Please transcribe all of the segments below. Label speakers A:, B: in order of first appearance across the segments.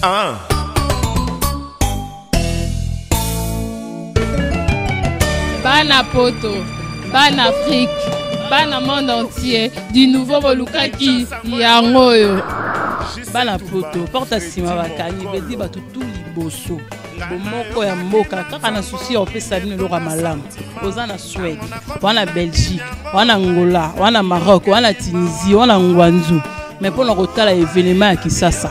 A: Ah.
B: Bana poto, bana Afrique, bana monde entier, du nouveau bolukaki yango oyo.
C: Bana poto, porte nsima bakangi bedi bato tu liboso bomoko ya mboka kaka na susi ya kopesa bino eloko ya malamu. Oza na Suède, wana Belgique, wana Angola, wana Maroc, wana Tunisie, wana Ngwanzu, mais mpona kotala événement ya Kisasa,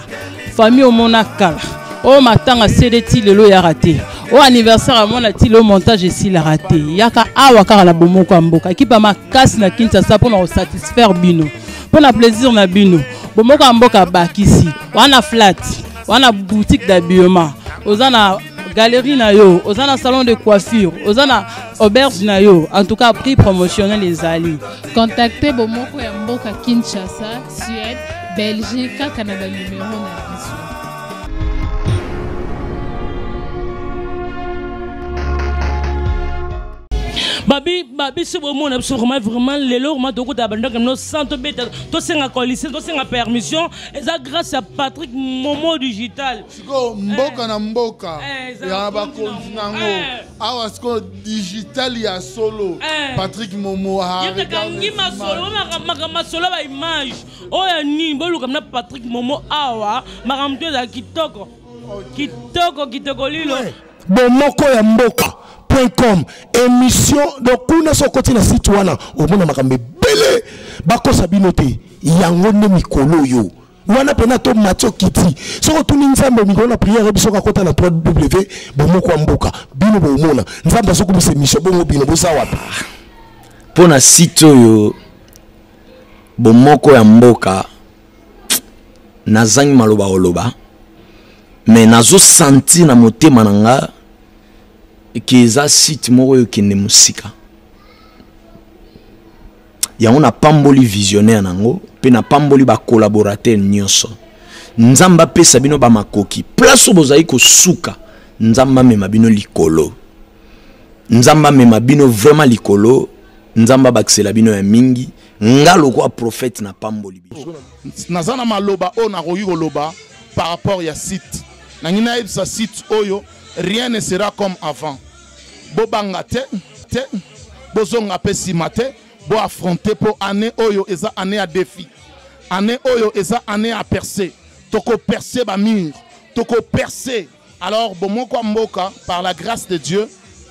C: famille omona kala oyo matanga sede ti lelo eyaka te, oyo anniversaire amona ti lelo montage esilaka te. Yaka awa kaka na bomoko ya mboka, ekipe ya makasi na Kinshasa mpona kosatisfaire bino, mpona plaisir na bino. Bomoko ya mboka bakisi wana flat, wana boutique d'habillement, oza na galerie na yo, oza na salon de coiffure, oza na auberge na yo. En tout cas prix promotionnel ezali.
B: Contactez bomoko ya mboka Kinshasa, Suède, Belgique kaka na ba numéro na biso.
C: Babi babi so bomona biso vraiment vraiment lelo vraiment tokota bandako no sans tobeta, tosenga coalition, tosenga permission. Eza grâce à Patrick Momo Digital.
D: Sikoyo mboka na mboka ya bakonzi nango awa, sikoyo digital ya solo. Patrick Momo.
C: Yekangi masolo, makambo masolo ba image oyo ya nini, boluka na Patrick Momo awa, makambo to ezala kitoko kitoko kitoko lilo.
E: Bomoko ya mboka .com émission. Donc kuna so okoti na site wana, omona makambo ebele. Bakosa bino te, yango nde mikolo oyo wana mpena to mati okiti. Soki otuni Nzambe mikolo na prière, biso kakota na 3W bomoko ya mboka, bino bomona Nzambe azokumisa émission. Bongo bino boza wapi?
F: Mpo na site oyo bomoko ya mboka, nazangi maloba koloba, mais nazosentir na motema na nga ke eza site moko oyo ekende mosika. Yango napamboli visionnaire nango mpe napamboli bacollaborateur nyonso. Nzambe apesa bino bamakoki place oyo bozali kosuka. Nzambe amema bino likolo, Nzambe amema bino vraiment likolo, Nzambe abakisela bino ya mingi. Nga lokwa prophète na pamboli bino.
D: Naza na maloba oyo nakoki koloba par rapport ya site. Nangi nayebisa site oyo, rien ne sera comme avant. Bobanga te te, bozonga mpe nsima te, boaffronte mpo année oyo eza année ya défi, année oyo eza année ya percée. Tokoperce bamur, tokoperce. Alors bomoko ya mboka, par la grâce de Dieu,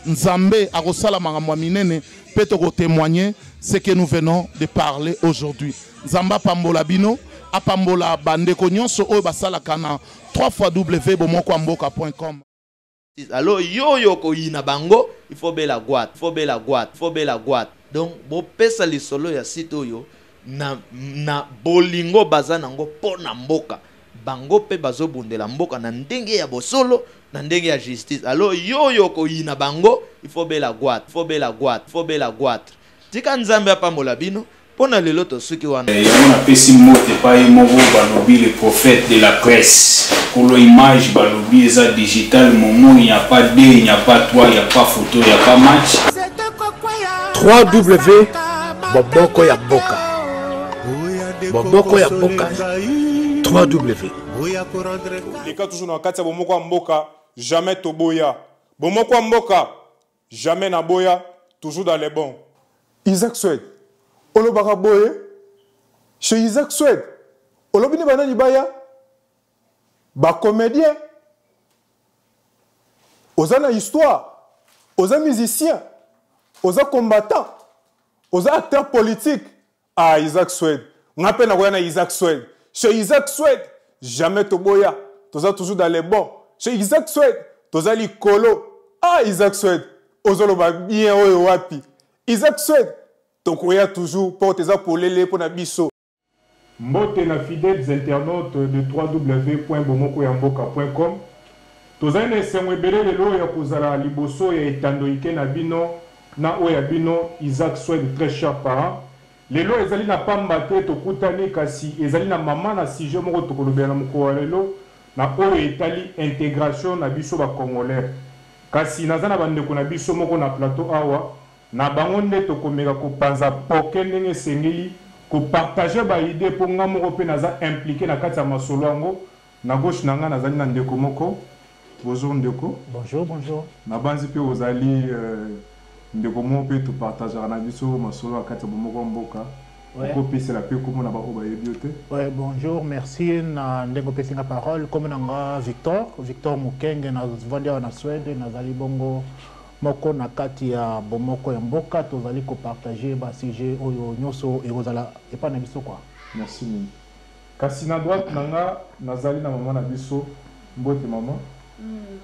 D: Nzambe akosala makambo ya minene mpe tokotémoigner ce que nous venons de parler aujourd'hui. Nzambe apambola bino, apambola bandeko nyonso oyo basalaka na 3 fois w bomoko ya mboka com.
G: Alors yo oyo okoyina bango, il faut bela goat, faut bela goat, faut bela goat. Donc bopesa lisolo ya site oyo na bolingo baza nango mpo na mboka. Bango mpe bazobundela mboka na ndenge ya bosolo, na ndenge ya justice. Alors yo oyo okoyina bango, il faut bela goat, faut bela goat, faut bela goat. Tika Nzambe apambola bino. Mpo na lelo tosuki wana.
H: Yango napesi mbote epai ye moko balobi le prophète de la presse, kolo image, balobi eza digital Momo. Il n'y a pas deux, il n'y a pas trois, il n'y a pas photo, il n'y a pas match.
E: 3W Bomoko ya mboka, bomoko ya mboka 3W.
I: Leka toujours na kati ya bomoko ya mboka, jamais toboya bomoko ya mboka, jamais naboya, toujours dans les bons. Isaac Swed olobaka boye chez Isaac Swed, olobi nde banani baya bacomédien. Oza na histoire, oza musicien, oza combattant, oza acteur politique. Ah, Isaac Swed, nga mpe nakoya na Isaac Swed. Chez Isaac Swed, jamais toboya, toza toujours dans les bons. Chez Isaac Swed toza likolo. Ah, Isaac Swed, ozoloba bien oyo wapi. Isaac Swed, tokoya toujours, porte eza polele mpo na biso. Mbote na fidèles internautes de www.bomokoyamboka.com. Tozali na esengo ebele lelo ya kozala liboso ya etando ike na bino na oyo ya bino Isaac Swed. Très cher parent, lelo ezali na pamba te tokutani, kasi ezali na mama na sujet moko tokolobela na mokolo ya lelo na oyo etali intégration na biso ba Congolais. Kasi naza na bandeko na biso moko na plateau awa, na bango nde tokomeka kopanza poke ndenge esengeli, kopartage ba idée, mpo nga moko mpe naza impliqué na kati ya masolo yango. Na gauche na ngai nazali na ndeko moko. Bonjour ndeko.
A: Bonjour, bonjour.
I: Nabanzi mpe ozali ndeko moko mpe topartageaka na biso masolo ya kati ya bomoko ya mboka. Okopesela mpe kombo na baoyo bayebi yo te.
A: Ouais, bonjour, merci na ndenge opesi nga parole. Kombo na nga Victor, Victor Mukenge, navandi awa na Suède, nazali bongo moko na kati ya bomoko ya mboka, tozali kopartage ba sujet oyo nyonso ekozala epai na biso quoi.
I: Merci mingi. Kasi na droite na nga nazali na mama na biso. Mbote mama.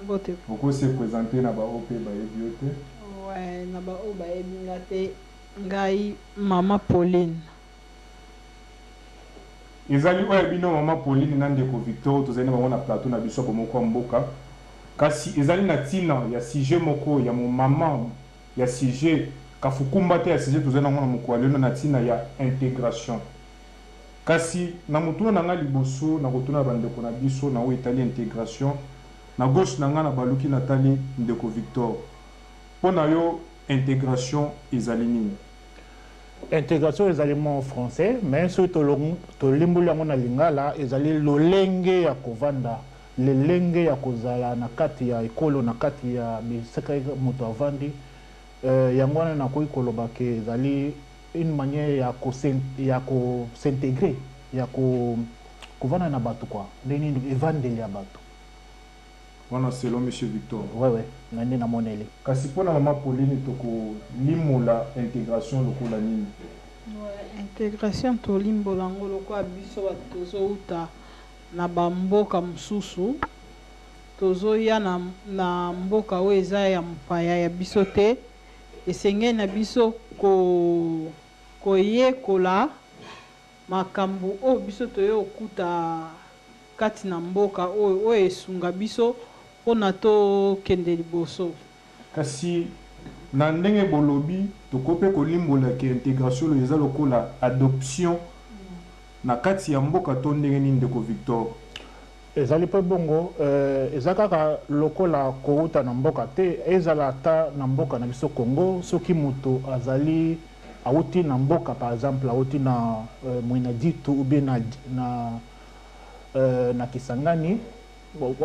J: Mbote.
I: Okoki se presenter na ba oyo pe bayebi yo te?
J: Ouais, na ba oyo bayebi nga te, ngai mama Pauline.
I: Ezali oyo ya bino mama Pauline na ndeko Victor, tozali na bango na plateau na biso ya bomoko ya mboka. Kasi ezali na tina ya sujet moko ya mama ya sujet kafukumba te ya sujet tozali na yango na mokolo ya lelo na tina ya integration. Kasi na motuna na ngai liboso nakotuna na bandeko na biso na oyo etali integration, na gauche na ngai nabaluki natali ndeko Victor. Mpo na yo integration ezali nini?
A: Integration ezali mot français, mais soki tolimboli yango na lingala ezali lolenge ya kovanda, lelenge ya kozala na kati ya ekolo, na kati ya bisika moto avandi. Yango wana nakoki koloba ke ezali une manière ya ko ya ko s'integrer, ya ko kovanda na bato quoi, ndenge nini evandeli ya bato.
I: Wana selon monsieur Victor.
A: Ouais ouais, na nde namoneli.
I: Kasi mpo na mama Pauline toko limola integration lokola nini?
J: Ouais, integration tolimbola yango lokola biso bato tozowuta na ba mboka mosusu, tozoya na, na mboka oyo eza ya mopaya ya biso te, esengeli na biso ko koyekola makambo oyo biso toye kokuta kati na mboka oyo, oyo esunga biso pona tokende liboso.
I: Kasi na ndenge bolobi, tokoki pe kolimbola ke integration oyo eza lokola adoption na kati ya mboka to ndenge nini ndeko Victor?
A: Ezali pe bongo, eza kaka lokola kowuta na mboka te, ezala ata na mboka na biso Congo, soki mutu azali awuti na mboka par exemple awuti na Mwena-Ditu ou bien na na na Kisangani,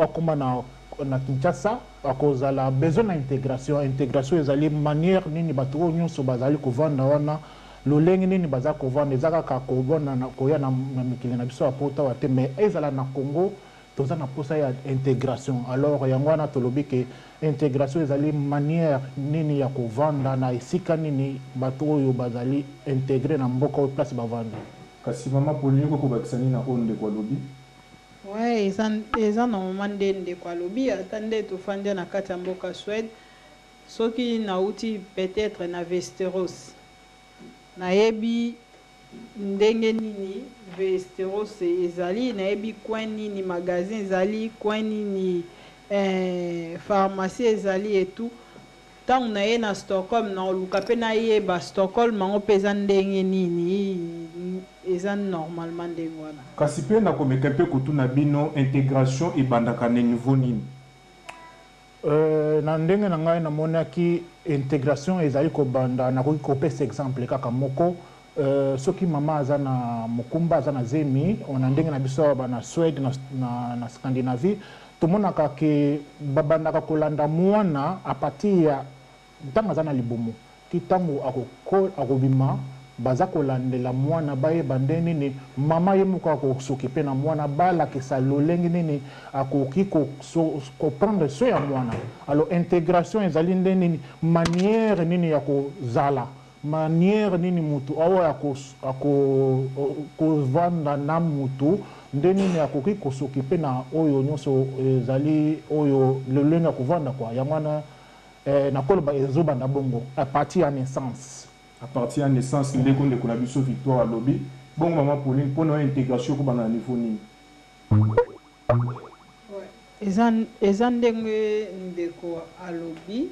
A: akoma na na Kinshasa, akozala besoin na integration. Integration ezali manière nini batu oyo nionso bazali kovanda wana, lolenge nini baza kovanda, eza kaka kobona na koya na mikili na biso ya poto awa te, mais ezala na Congo toza na posa ya integration. Alors yango wana tolobi ke integration ezali manière nini ya kovanda na esika nini bato oyo bazali integre na mboka oyo place bavandi.
I: Kasi mama Pauline okoki kobakisa nini na oyo ndeko alobi?
J: Ouais, eza eza normalement nde ndeko alobi, ata nde tofandi na kati ya mboka Suède, soki nawuti peut-etre na Västerås, nayebi ndenge nini Västerås ezali, nayebi coin nini magasin ezali, coin nini pharmacie ezali et tout. Tango naye na Stockholm nakoluka pe nayeba Stockholm yango pe eza ndenge nini, eza normalement ndenge wana.
I: Kasi pe nakomeka pe kotuna bino integration ebandaka na niveau nini?
A: Na ndenge na ngai namonaki integration ezali kobanda, nakoki kopesa exemple kaka moko, soki mama aza na mokumba, aza na zemi, na ndenge na biso awa na Suède, na Scandinavie, tomonaka ke babandaka kolanda mwana à partir ya ntango aza na libumu ti ntango akobima, baza kolandela mwana, bayeba nde nini mama ye moko akosokipe na mwana, balakisa lolenge nini akoki koprendre soin ya mwana. Alors intégration ezali nde nini, manière nini ya kozala, manière nini mutu awa akovanda na mutu, nde nini akoki kosokipe na oyo nyonso ezali oyo lolenge ya kovanda kwa. Yango wana nakoloba ezobanda bongo à partir ya naissance.
I: À partir ya naissance, ndeko ndeko na biso Victoire alobi bongo. Mama Pauline, mpona intégration ekobanda na niveau nini?
J: Eza ndenge ndeko alobi,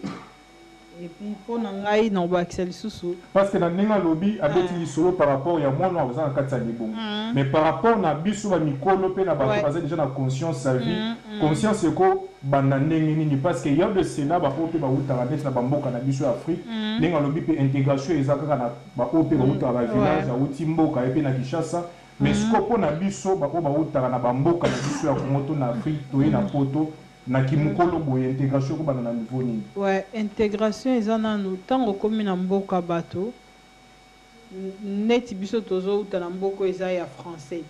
J: et puis mpona ngai nakobakisa lisusu.
I: Parce que na ndenge alobi, abeti lisolo par rapport ya mwana oyo aza na kati ya libumu, mais par rapport na biso bamikolo mpe na bato baza déjà na conscience ya vie, conscience ekobanda ndenge nini? Parce que ya de cela baoyo mpe bautaka neti na bamboka na biso ya Afrique, ndenge alobi mpe intégration eza kaka na baoyo mpe bautaka bavillage, awuti mboka ye mpe na Kinshasa. Mais sikoyo mpo na biso baoyo bautaka na bamboka na biso ya Congo to na Afrique, toye na poto na kimokolo boye, intégration ekobanda na niveau nini?
J: Ouais, intégration eza nanu ntango okomi na mboka bato, neti biso tozouta na mboka oyo eza ya français,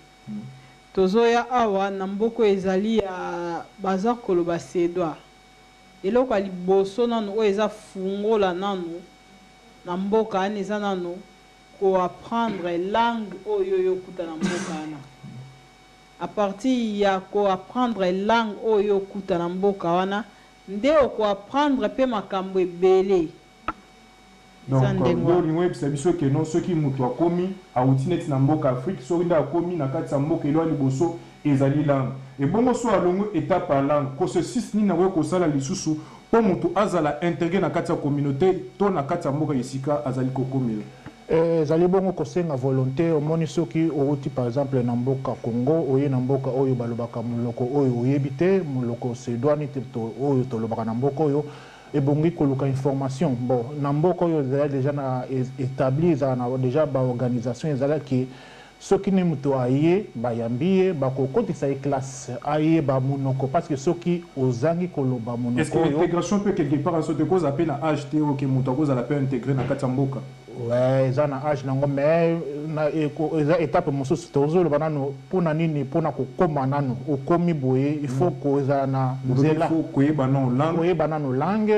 J: tozoya awa na mboka oyo ezali ya baza koloba suédois. Eloko ya liboso nanu oyo eza fungola nanu na mboka wana eza nanu koapprendre langue oyo oyo okuta na mboka wana. À partir ya koapprendre langue oyo okuta na mboka wana nde okoapprendre mpe makambo ebele.
I: Donc
J: Eza ndenge
I: nde
J: wana.
I: olingi oyebisa biso ke non, soki moto akomi, awuti neti na mboka Afrique, soki nde akomi na kati ya mboka, eloko ya liboso ezali langue. Ebongo so alongwi étape ya langue, processus nini akoki kosala lisusu mpo moto azala intégré na kati ya communauté to na kati ya mboka esika azali kokomela?
A: Ezali bongo kosenga volonté. Omoni, soki outi par exemple na mboka Congo, oye na mboka oyo balobaka monoko oyo oyebi te, monoko suédois neti oyo tolobaka na mboka oyo, ebongi koluka information. Bon, na mboka oyo ezali déjà na établi, ezala na déjà baorganisation ezalaki. Soki ne moto aye, bayambi ye, bakokotisa ye classe, ayeba monoko, parce que soki ozangi koloba
I: Est-ce que
A: monoko oyo
I: intégration mpe quelque part so te kozala mpe na âge te, oke moto akozala mpe intégré na kati ya mboka?
A: Ouais, eza na âge nango, mais eza étape mosusu. Tozoloba nano mpona nini? Mpona kokóma nano okomi boye, il faut kozala na nzela.
I: Faut koyeba nano langue.
A: Koyeba nano langue,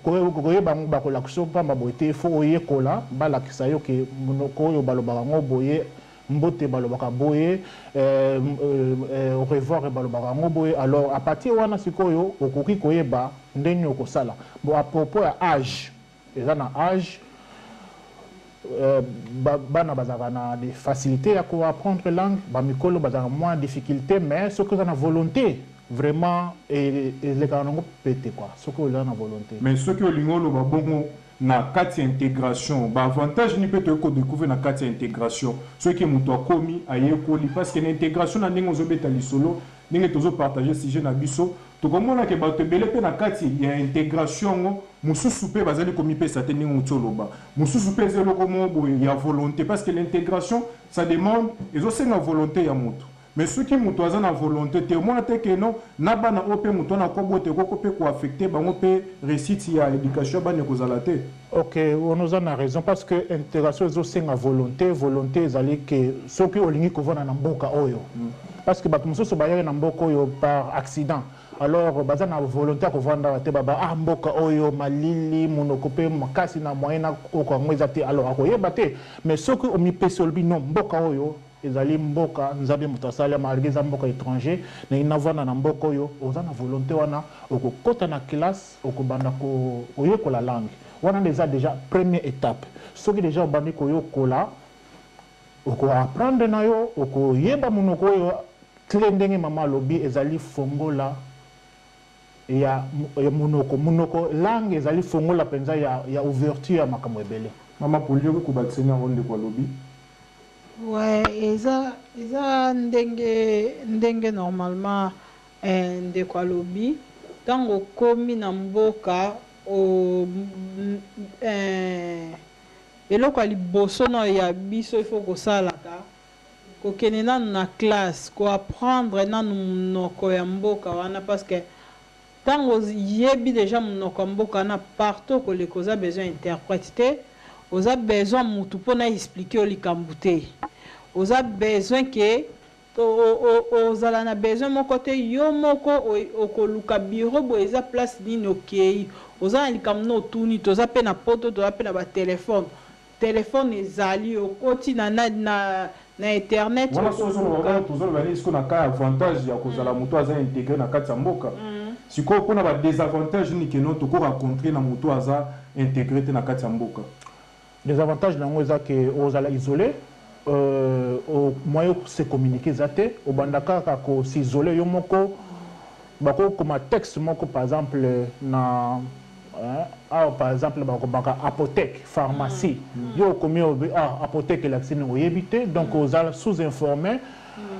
A: koyeba yango, bakolakisa yo pamba boye te. Il faut oyekola, balakisa yo ke monoko oyo balobaka yango boye, mbote balobaka boye, au revoir balobaka yango boye. Alors à partir wana sikoyo okoki koyeba ndenge okosala. Bon, à propos ya âge, eza na âge, bana bazalaka na des facilités ya koapprendre langue, bamikolo bazalaka moins difficulté. Mais soki oza na volonté, vraiment elekaka nango pete quoi, soki oza na volonté.
I: Mais soki olingi oloba bongo, na kati ya intégration, baavantage nini mpe toyei kodécouvrir na kati ya intégration soki moto akomi, ayekoli? Parce que na intégration, na ndenge ozobeta lisolo, ndenge tozopartage sujet na biso, tokomona ke bato ebele mpe na kati ya intégration yango, mosusu mpe bazali komipesa te ndenge oti oloba, mosusu mpe eza eloko moko boye ya volonté, parce que l'intégration, ça demande, ezosenga volonté ya moto. Mais soki moto aza na volonté te, omona te ke non, na bana oyo mpe moto wana akobota, ekoko mpe koaffecte bango mpe, réussite ya éducation ya bana ekozala te?
A: Ok, wana oza na raison, parce que intégration ezosenga volonté. Volonté ezali ke soki olingi kovanda na mboka oyo, parce que bato mosusu bayaki na mboka oyo par accident, alors baza na volonté ya kovanda awa te. Baba ah, mboka oyo malili, monoko mpe makasi, na moyen na koko yango eza te, alors akoyeba te. Mais soki omipesi, olobi non, mboka oyo ezali mboka Nzambe moto asali, malgré eza mboka étranger, ndenge navanda na mboka oyo, oza na volonté wana, okokɔta na classe, okobanda koyekola langue wana nde eza déjà première étape. Soki déjà obandi koyokola, okoapprendre na yo, okoyeba monoko oyo. Clé, ndenge mama alobi, ezali fongola ya monoko. Monoko, langue, ezali fongola mpenza ya ouverture ya makambo ebele.
I: Mama Poli, okoki kobakisa yango ndeko alobi?
J: Ouais, eza ndenge normalement ndeko alobi, ntango okomi na mboka eloko ya liboso na ya biso ifo kosalaka, kokende nanu na classe, koapprendre nanu monoko ya mboka wana, parce que ntango oyebi déjà monoko ya mboka wana, partout koleka oza besoin interprète te, oza besoin mutu mpona explique yo likambo te, oza besoin ke ozala na besoin moko te. Yo moko okoluka bureau boye eza place nini, okei, oza na likambo na otuni. Toza mpe na poto, toza mpe na batelefone, telefone ezali, okoti na internet.
I: Wana tozoloba nini sikoyo na ka avantage ya kozala moto aza intégré na kati ya mboka? Sikoyo mpona badésavantage nini keno tokorencontre na moto aza intégré te na kati ya mboka?
A: Désavantage nango eza ke ozala isolé, moyen se communiquer eza te. Obanda kaka kos'isole yo moko. Bakokoma texte moko, par exemple na awa, par exemple bakomaka apothèque, pharmacie. Yo okomi, obi ah, apothèque elakisi nini? Oyebi te. Donc ozala sous informé.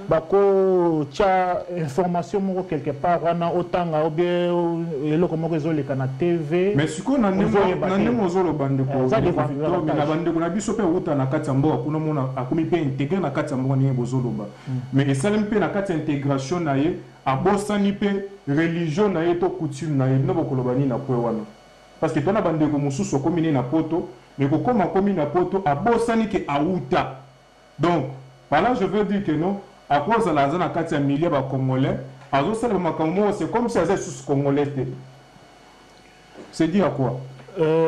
A: Bakotya information moko quelque part wana, otanga ou bien eloko moko ezoleka na TV.
I: Mais sikoyo na ndenge ozoloba, ndeko, na bandeko na biso mpe outa na kati ya mboka kuna, mona akomi mpe intégré na kati ya mboka ndenge bozoloba, mais esalemi mpe na kati ya intégration na ye, abosani mpe religion na ye to coutume na ye. Bino bokoloba nini na point wana? Parce que tona bandeko mosusu akomi ne na poto, mais kokóma akomi na poto, abosani ke awuta. Donc par là je veux dire que non, akozala aza na kati ya milieu bacongolais, azosala makambo moko, c'est comme si aza lisusu congolais te. C'est dire à quoi?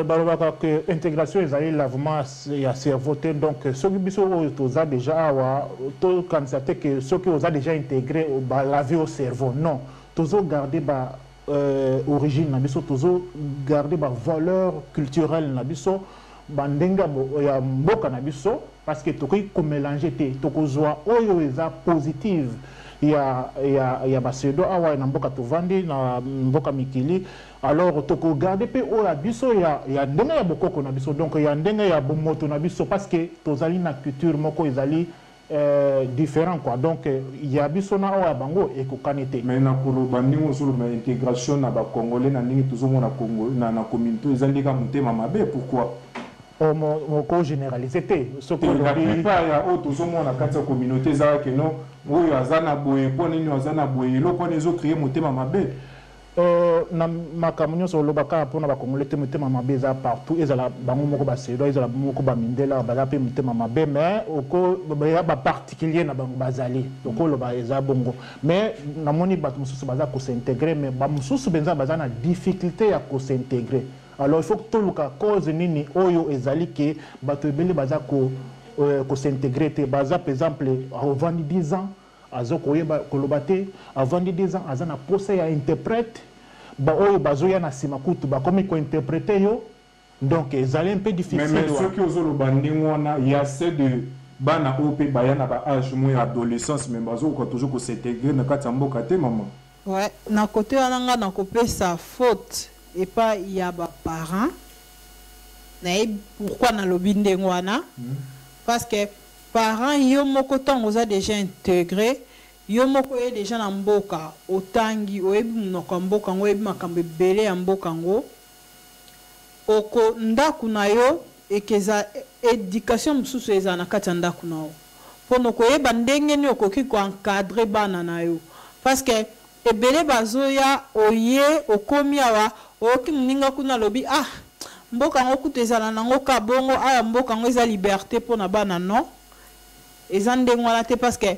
A: Balobaka ke intégration ezali lavement ya cerveau te. Donc soki biso oyo toza déjà awa, tokanisa te ke soki oza déjà intégré, balave au cerveau. Non, tozogarde ba origine na biso, tozogarde bavaleur culturelle na biso, bandenge ya mboka na biso, parce que tokoki komélange te. Tokozwa oyo eza positive ya basuédois awa na mboka tovandi, na mboka mikili. Alors tokogarde mpe oyo ya biso, ya ndenge ya bokoko na biso, donc ya ndenge ya bomoto na biso, parce que tozali na culture moko ezali différent quoi. Donc ya biso na oyo ya bango ekokani te.
I: Mais na koloba ndenge ozoloba, intégration na bacongolais, na ndenge tozomona na communauté, eza ndenge ya motema mabe. Pourquoi?
A: Oko généraliser te.
I: Soki la plupart ya oyo tozomona kati ya communauté ezalaka ke non, oyo aza na boye, mpo nini aza na boye? Eloko wana ezocréer motema mabe.
A: Na makambo nyonso olobaka mpona bakongole te, motema mabe eza partout. Ezala bango moko basuédois, ezala moko bamindele, baza mpe motema mabe, mais ya baparticulier na bango bazali. Okoloba eza bongo, mais namoni bato mosusu baza kos'intégrer, mais bamosusu mpenza baza na difficulté ya kos'intégrer. Alors il faut toluka cause nini oyo ezali ke bato ebele baza kos'intégrer te. Baza par exemple ovandi 10 ans, aza koyeba koloba te, avandi 10 ans, aza na posa ya interprète. Baoyo bazoya na nsima kutu bakomi kointerpréter yo, donc ezali un peu difficile.
I: Mais soki ozoloba ndenge wana, ya se de bana oyo mpe baya na baâge mo ya adolescence, mais bazokoka toujours kos'intégrer na kati ya mboka te, mama.
J: Ouais, na côté wana nga nakopesa faute epai ya baparent. Nayebi pourquoi nalobi ndenge wana, parce que parent yo moko, ntango oza déjà intégré, yo moko oye déjà na mboka, otangi, oyebi monoko ya mboka yango, oyebi makambo ebele ya mboka yango, oko ndako na yo ekeza éducation mosusu ezala na kati ya ndako na yo, mpona koyeba ndenge nini okoki koencadrer bana na yo. Parce que ebele bazoya, oye okomi awa, oyoki moninga kuna alobi: "Ah, mboka yango kutu ezala nango ka bongo, awa mboka yango eza liberté mpona bana." Non, eza ndenge wana te, parce que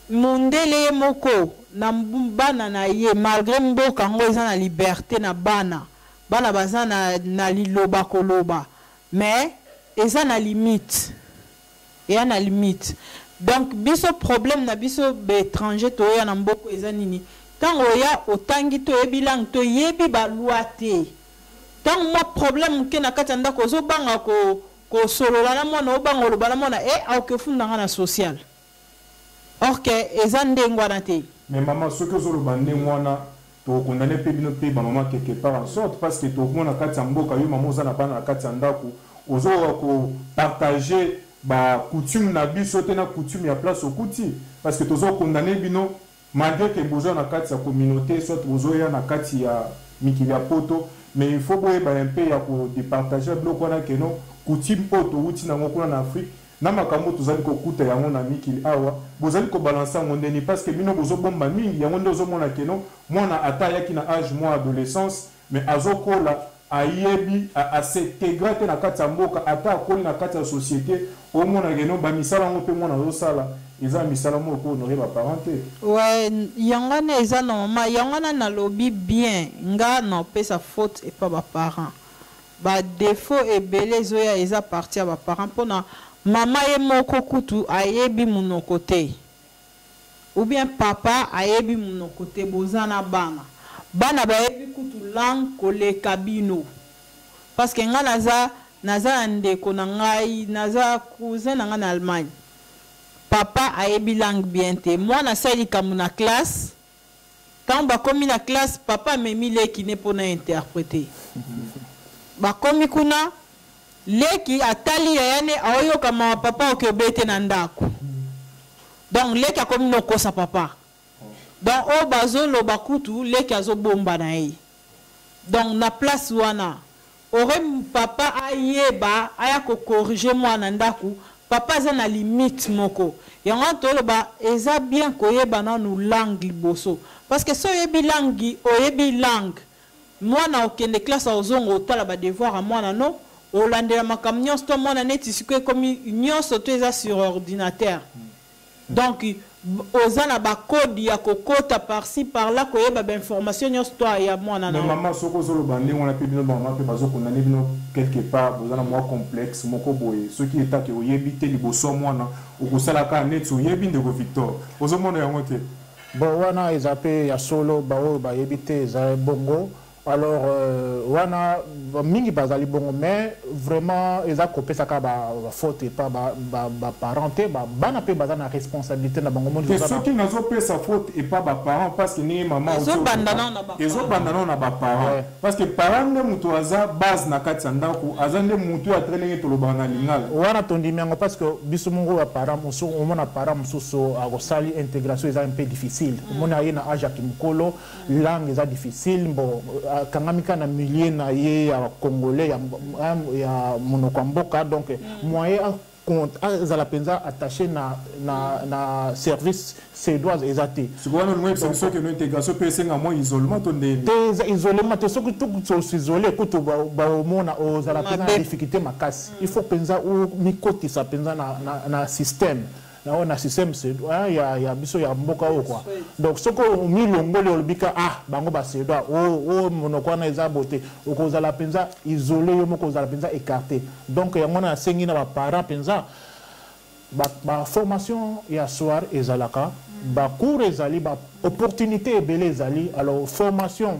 J: mondele ye moko na bana na ye, malgré mboka yango eza na liberté na bana, bana baza na liloba koloba, mais eza na limite, eya na limite. Donc biso, problème na biso baétranger toya na mboka eza nini? Ntango oya, otangi to oyebi langue, toyebi baloi te. Ntango mwa problème moke na kati ya ndako, ozobanga kosolola na mwana, obanga oloba na mwana e aoki ofundanga na social, or ke eza ndenge wana te.
I: Mais mama, soki ozoloba ndenge wana, tokokondane mpe bino mpe bamama quelque part en sorte, parce que tokomona kati ya mboka, yo mama oza na bana na kati ya ndako, ozokoka kopartage bacoutume na biso te na coutume ya place okuti, parce que tozokondane bino malgré ke boza na kati ya communauté, soit bozoya na kati ya mikili ya poto, mais il faut boyeba mpe ya kodépartage biloko wana ke non, coutume oyo towuti nango kuna na Afrique na makambo tozali kokuta yango na mikili awa, bozali kobalancer yango ndeni? Parce que bino bozobomba mingi yango nde ozomona ke non, mwana ata ayaki na âge mwa adolescence, mais azokola, ayebi as'intégrer te na kati ya mboka. Ata akoli na kati ya société, omona ke non, bamisala yango mpe mwana azosala eza misala moko kohonorer baparent te.
J: Ouais, yango wana eza normalement, yango wana nalobi bien, nga naopesa faute epa baparent. Badéfaut ebele ezoya eza parti ya baparent, mpona mama ye moko kutu ayebi monoko te, ou bien papa ayebi monoko te. Boza na bana, bana bayebi kutu langue koleka bino, parce que nga naza na ndeko na ngai, naza cousin na ngai na Allemagne, papa ayebi langue bien te. Mwana asali likambo na classe, ntango bakomi na classe, papa amemi leki ne mpona interpréter. Bakomi kuna, leki atali yaya ne, aoyoka mawa: "Papa, oke obete na ndako." Donc leki akomi nokosa papa. Donc oyo bazoloba kutu leki azobomba na ye. Donc na place wana ore papa ayeba aya ko corriger mwana ndaku, papa aza na limite moko. Yango wana toloba eza bien koyeba nanu langue liboso, parce que so oyebi langue, oyebi langue mwana okende classe, ozonga otala ba devoir ya mwana, no olandela makambo nyonso to mwana neti sikoyo ekomi nyonso to eza sur ordinateur. Donc oza na ba code ya kokota par-ci par-là, koyeba ba information nyonso to ya mwana na
I: Mais mama, soki ozoloba ndenge wana mpe bino bamama mpe bazokondane bino quelque part, boza na mwa complexe moko boye. Soki etake oyebi te liboso ya mwana, okosala kaka neti oyebi. Ndeko Victor, ozomona yango te?
A: Bon, wana eza mpe ya solo. Baoyo bayebi te, eza bongo. Alors wana mingi bazali bongo, mais vraiment eza kopesa kaka bafaute epa baparent te. Bana mpe baza na responsabilité na bango.
I: Te, soki nazopesa faute epa baparent, parce que ndenge mama
J: Ezobanda nano na baparent.
I: Ezobanda nano na baparent, parce que parent nde moto aza base na kati ya ndako, aza nde motu atre ndenge tolobaka na lingala.
A: Wana tondimi yango, parce que biso moko baparent mosusu, omona parent mosusu akosali intégration eza un peu difficile. Omoni aye na age ya kimokolo, langue eza difficile. Bon, akangami kaka na milieu na ye ya congolais, ya monoko ya mboka. Donc moyen azala mpenza attaché na service suédoise eza te.
I: Sikoyo wana olingo yebisa biso okende intégration mpe esenga mwa isolement to ndeni?
A: Te, eza isolement te. Soki tos'isole kutu, baomona ozala mpenza na
J: Mabe.
A: difficulté makasi. Il faut mpenza omikotisa mpenza na système na oyo, na système suédois ya biso ya mboka oyo quoi. Donc soki omilongoli, olobi ka ah, bango basuédois oyo, monoko wana eza bo te, okozala mpenza isolé yo moko, ozala mpenza écarté. Donc yango wana nasengi na baparent mpenza, baformation ya soir ezalaka, bacours ezali, baopportunité ebele ezali. Alors formation,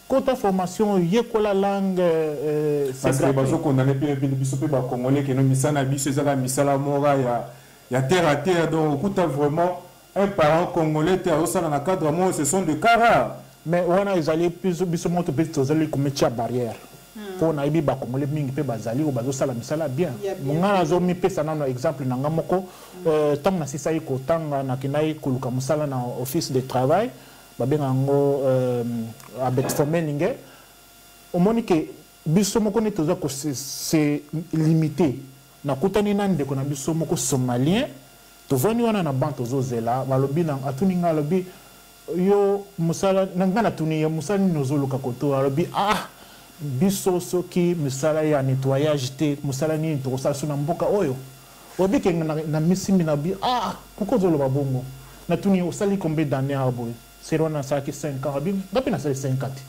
A: kota formation, yekola langue, c'est
I: Parce que
A: gratuit.
I: Bazokondane mpe biso mpe bacongolais keno misala na biso ezaka misala moko ya terre à terre. Donc okuta vraiment un parent congolais te azosala na cadre moko, ce sont de cas rares.
A: Mais wana ezali biso moko mpe tozali kometia barrière, mpo nayebi bakongolais mingi mpe bazali oyo bazosala misala bien.
J: Ya bien.
A: Nga nazomipesa nano exemple na nga moko. Ntango nasisaki kotanga, nakendaki koluka mosala na office de travail, babenga yango Arbetsförmedlingen. Omoni ke biso moko nde toza kose limiter. Nakutani na ndeko na biso moko somalien, tovandi wana na ban, tozozela. Balobi na atuni nga, alobi yo mosala na nga. Natuni ye mosala nini ozoluka koto. Alobi ah, biso soki misala ya nettoyage te, mosala nini tokosala so na mboka oyo? Oyebi ke na misimbi na bi ah, pourquoi ozoloba bongo? Natuni osali combien d'année awa boye? Seri wana nasalaki 5 ans. Abi nga mpe nasali 5 ans te.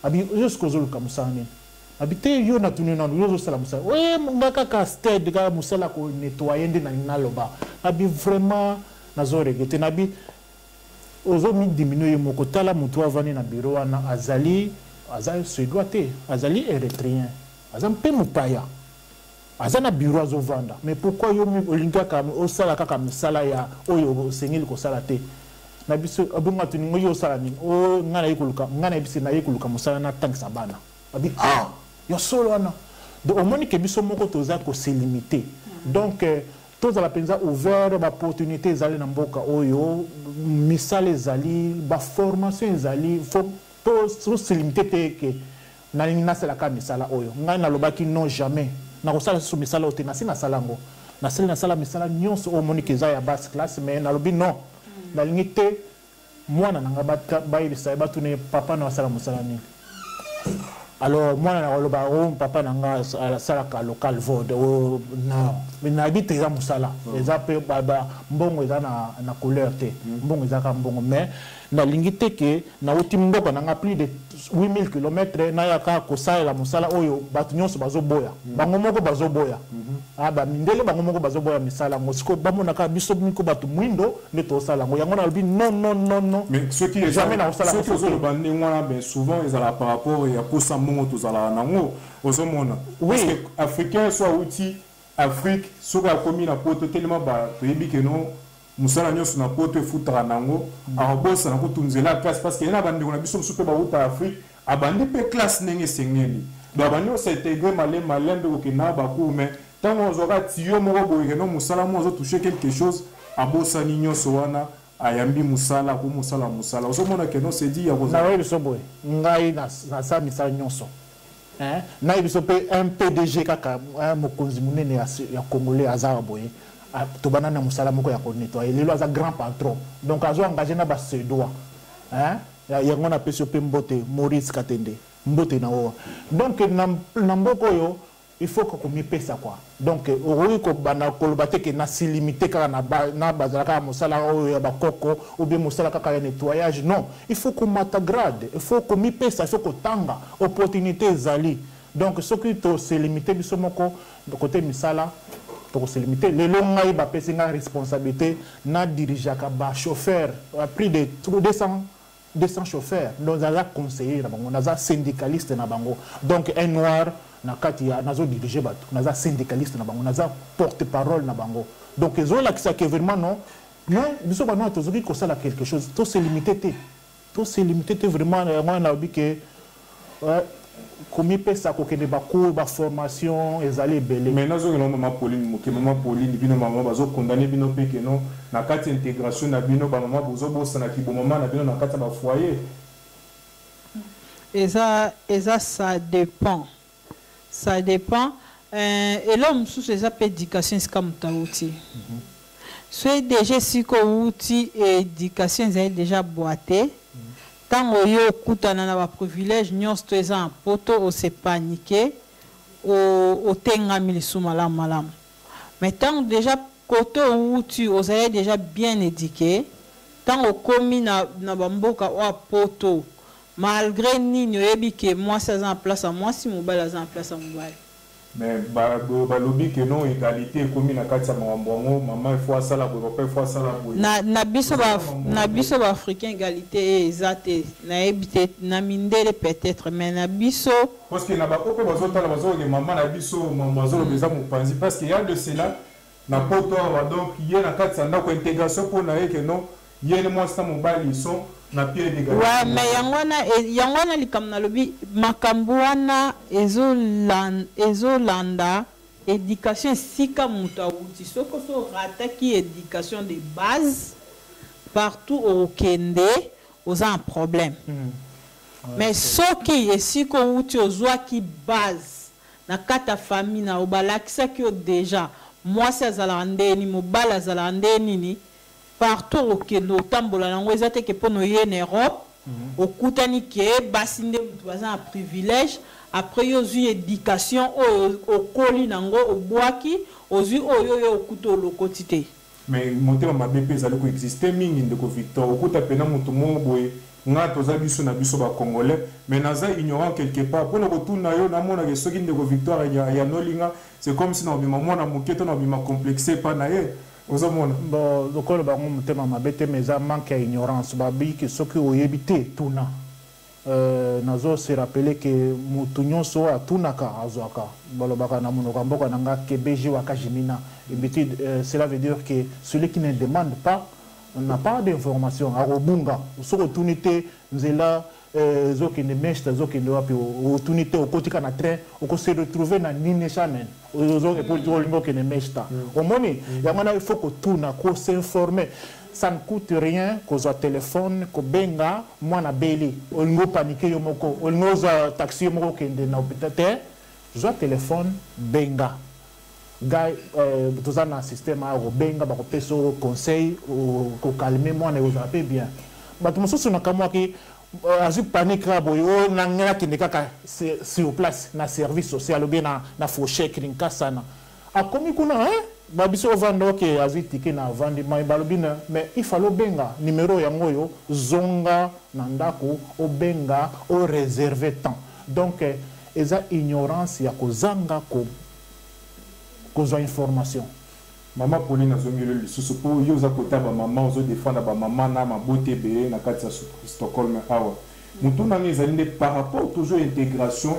A: Abi yo soki ozoluka mosala nini? Abi te, yo natuni nanu, yo ozosala mosala oye? Nga kaka städ, kaka mosala konettoyer nde nalingi naloba. Abi vraiment nazoregretter. Nabi ozomidiminue yo moko. Tala motu avandi na bureau wana, azali, aza suédois te, azali érythréen, aza mpe mopaya, aza na bureau azovanda. Mais pourquoi yo olingi kaka osala kaka misala ya oyo osengeli kosala te na biso? Abongo atuni ngo yo osala nini? O ngai naye koluka, ngai nayebisi naye koluka mosala natangisa bana. Abi ah, ya solo wana. Donc omoni ke biso moko toza kose limiter. Donc tozala mpenza ouvert. Baopportunité ezali na mboka oyo, misala ezali, baformation ezali. Faut tose limiter te ke nalingi nasalaka misala oyo. Ngai nalobaki non, jamais nakosala susu misala oyo te. Nasi nasala yango, nasali, nasala misala nyonso oyo omoniki eza ya basse classe. Mais nalobi non, nalingi te mwana na ngai bayebisa ye, batuna ye papa na asala mosala nini. Alors mwana na koloba o papa na nga asalaka lokalvård. O non, mais nayebi te eza mosala, eza mpe mbongo eza na couleur te, mbongo eza kaka mbongo. Mais nalingi te ke nauti mboka na nga plus de 8000 km, nayaka kosalela mosala oyo bato nyonso bazoboya, bango moko bazoboya. Ah, bamindele bango moko bazoboya misala yango. Sikoyo bamonaka biso miko bato mwindo nde tosala yango. Yango nalobi non, non, non, non.
I: Mais soki
A: Jamais nakosala.
I: Soki ozoloba ndenge wana, ben souvent ezalaka par rapport ya posa mbongo tozalaka nango, ozomona.
A: Oui.
I: Parce que africain so awuti Afrique, soki akomi na poto, telema toyebi ke no mosala nyonso na poto efutaka nango, akobosana kutu nzela ya classe, parce que ye na bandeko na biso mosusu mpe bauta Afrique, abandi mpe classe ndenge esengeli. Donc abandi kos'intégrer malembe malembe, kokende na bacours. Mais ntango ozwaka tiyo moko boye keno mosala mo azotouche quelque chose, Abosani nyonso wana, ayambi mosala, akomi mosala mosala. Ozomona ke non, c'est dit ya kozala.
A: Nayebi biso boye, ngai nasala misala nyonso. Hein? Nayebi biso mpe un PDG kaka, un mokonzi monene ya Congolais aza boye. Tobanda na mosala moko ya konettoyer. Lelo aza grand patron. Donc azo engagé na ba Suédois. Hein? Yango napesi yo mpe mbote Maurice Katende. Mbote na owa. Donc na mboka oyo il faut que komipesa quoi. Donc okoki kobanda koloba te ke na se limiter kaka na bazala kaka mosala oyo ya bakoko ou bien mosala kaka ya nettoyage. Non, il faut komata grade, il faut komipesa, il faut kotanga, opportunité ezali. Donc soki to se limiter biso moko côté misala, to se limiter. Lelo ngai bapesi ngai responsabilité na dirigeaka ba chauffeur, plus de 200 chauffeurs. Donc naza conseiller na bango, naza syndicaliste na bango. Donc un noir na kati ya nazo diriger bato, naza syndicaliste na bango, naza porte-parole na bango. Donc ezolakisa ke vraiment non, non, biso ba noir tozoki kosala quelque chose, to se limiter te. To se limiter te vraiment, yango wana nalobi ke, ouais, komipesa kokende ba cours, ba formation ezali ebele.
I: Mais nazongela mama Pauline moke, mama Pauline, bino mama bazo condamner bino pe ke non, na kati intégration na bino ba mama bozobosana kibomama na bino na kati ya ba foyer.
J: Eza, ça dépend. Ça dépend. Eloko mosusu eza mpe éducation esika moto awuti. Soki déjà esika owuti, éducation ezali déjà boite. Ntango oyo okutana na baprivilège nyonso to eza na poto, ose paniquer, otengami lisusu malamu malamu. Mais ntango déjà kote owuti ozali déjà bien éduqué, ntango okomi na bamboka oyo ya poto, malgré nini oyebi ke mwasi aza na place ya mwasi, mobali aza na place ya mobali.
I: Mais balobi ke non, égalité ekomi na kati ya makambo yango, mama il faut asala boye, papa il faut asala boye.
J: Na biso baafricain égalité e eza te, nayebi te na mindele peut-être, mais na biso.
I: Parce que na baoyo mpe bazotala, bazoloba mama na biso mambo azoloba eza mopanzi, parce que ya de cela na poto awa, donc ye na kati ya ndako intégration mpo na ye ke non, ye ne mwasi na mobali ils sont na pied d'égalité.
J: Ouais, mais yango wana likambo nalobi, makambo wana ezolanda éducation esika moto awuti. Soki oso orataki éducation de base, partout okende oza un problème. Mais soki esika owuti ozwaki base na kati ya famille na yo, balakisaki yo déjà mwasi azalaka ndeni, mobali azalaka nde nini, partout okende otambola nango eza te ke mpono ye na Europe okutani ke basi nde moto baza na privilège. Après yo ozwi éducation oyo okoli nango, obwaki, ozwi oyo oyo okuta olokoti te.
I: Mais motema mabe mpe ezali koexiste mingi, ndeko Victor. Okuta mpena moto moko boye, nga toza biso na biso bacongolais, mais naza ignorant quelque part mpona kotuna yo. Namonaka soki ndeko Victor ayanolinga, c'est comme si na obima mwana moke to na obima complexe epa na ye, ozomona.
A: Bon, lokola bango motema mabe te, mais eza manque ya ignorance. Babiki soki oyebi te, tuna. Nazo se rappeler ke motu nyonso oyo atunaka azwaka. Balobaka na monoko ya mboka na nga ke BG wakajimina ebiti. Cela veut dire que celui qui ne demande pas n'a pas d'information, akobunga. Soki otuni te nzela ezokende Mesta, ezokende wapi, otuni te, okotika na train, okose retrouver na Nynäshamn, olingi okende Mesta. Omoni yango wana, il faut kotuna, kosinformer. Ça ne coûte rien kozwa téléphone, kobenga. Mwana beli, olingi opanike yo moko, olingi ozwa taxi yo moko okende na hôpital te, zwa téléphone, benga ngai. Toza na système aya kobenga, bakopesa yo conseil, kokalme mwana, ekozala mpe bien. Bato mosusu nakamwaki, azwi panique kaka boye, oyo na ngai nakende kaka sur place na service social ou bien na Försäkringskassan. Akomi kuna, hein? Babiso ovanda, oke, azwi ticket na avandi, mai balobi na mais il fallait obenga numéro yango oyo, zonga na ndako, obenga, oreserve temps. Donc eza ignorance ya kozanga kozwa information.
I: Mama Pauline, azongeli lisusu mpo yo oza kota bamama, ozodefendre bamama na mabota ebele na kati ya Stockholm awa. Motu nanga ezali nde par rapport toujours intégration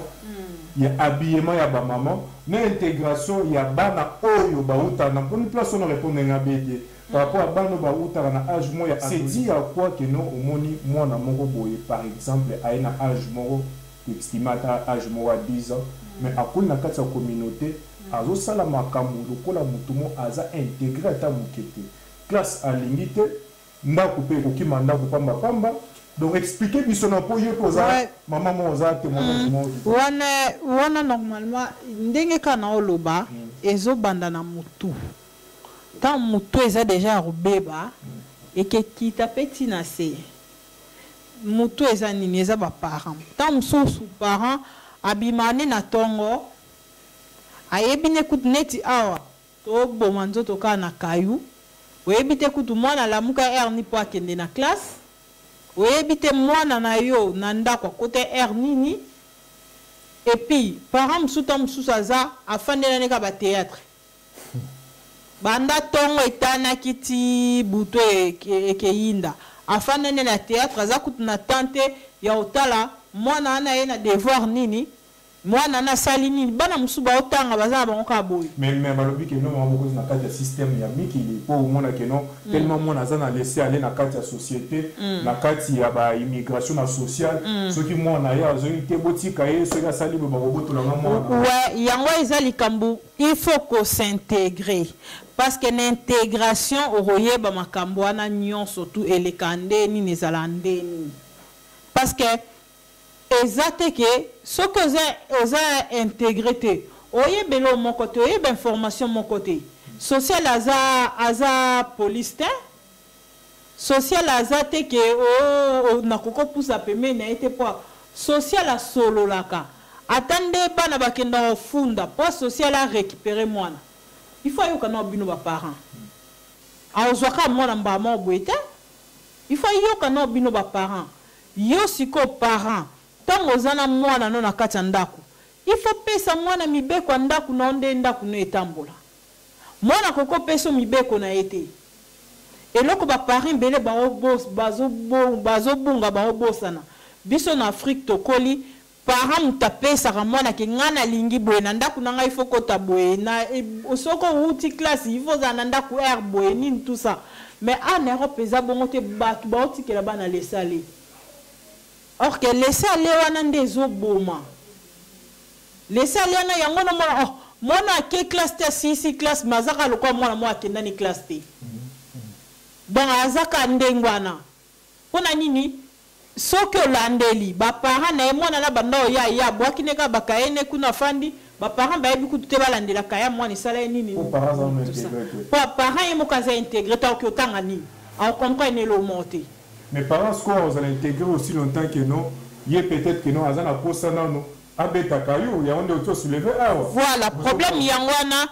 I: ya habillement ya bamama na intégration ya bana oyo bautaka na mponi place oyo, na répondre nga be te par rapport à bana oyo bautaka na âge moko ya, c'est dit à quoi que non, omoni mwana moko boye par exemple aye na âge moko, estime ata âge moko ya 10 ans, mais akoli na kati ya communauté, azosala makambo lokola motu mo aza intégré ata moke te. Classe alingi te, ndaku pe ekokima ndaku pamba pamba. Donc expliquer biso na po yo pe oza
J: Ouais.
I: maman moko oza témoignage moko kitoko.
J: Wana wana normalement ndenge kaka naoloba ezobanda na mutu. Ntango mutu eza deja ya kobeba ekekita mpe ti na se. Mutu eza nini? Eza ba parents. Ntango mosusu parent abima ne na tongo ayebi ne kutu neti awa Toboma nzoto kaka na caillou. Oyebi te kutu mwana alamuka heure nini po akende na classe. Oyebi te mwana na yo na ndaku akota heure nini. Et puis parent mosusu tango mosusu aza afandela ne kaka ba theatre. Banda tongo etanaki ti butu ekeyinda afanda nde na theatre aza kutu na temps te ya kotala mwana wana aye na devoir nini. Mwana na asali nini? Bana mosusu baotanga baza na bango kaka boye.
I: Mais mais balobi que non maman bokozi na kati ya système ya mikili po omona que non tellement mwana aza na laisser aller na kati ya société na kati ya ba immigration na sociale soki mwana ye azongi te botika ye soki asali boye bakobotola nga mwana.
J: Ouais, yango eza likambo il faut ko s'integrer parce que na integration okoyeba makambo wana nyonso tout eleka nde nini ezala nde nini parce que Eza te ke soki oza oza integre te oyeba eloko moko te oyeba information moko te social aza aza police te social aza te ke ooh nakoki kopusa pembeni na ye te po social asololaka ata nde bana bakendaka kofunda po social a recuperer mwana il faut ayoka nao bino ba parents akozwa kaka mwana mbala moko boye te il faut ayoka nao bino ba parents Yo sikoyo parent tango oza na mwana no na kati ya ndaku il faut pesa mwana mibeko ya ndaku na yo nde ndaku no etambola. Mwana akoki kopesa yo mibeko na ye te. Eloko ba parents ebele bazo bunga bao bosana biso na Afrique tokoli parent mutu apesaka mwana ke nga nalingi boye na ndaku na nga il faut kota boye na soki owuti classe il faut ozala na ndaku heure boye nini tout ça mais awa na Europe eza bongo te batu baotikela bana laisser aller or que laisser aller wana nde ezoboma laisser aller wana yango no mwana oh mwana ake classe te asilisi classe mais aza kaka lokola mwana moko akendani classe te donc aza kaka ndenge wana Pona nini soki olandeli ba parents naye mwana na banda oya ye abuaki ne kaka ba cahier ne kuna afandi ba parents bayebi kutu te balandela cahier ya mwana esala ye nini
I: Po parents aza nanu
J: tout ça
I: integre te.
J: po parents ye moko aza integre te akoki otanga nini ako comprendre ne eloko moko te.
I: Mais parents sikoyo akozala integre aussi longtemps que non ye peut etre que non aza na posa nanu abeta caillou yango nde oti o soulever awa.
J: Voilà problème yango wana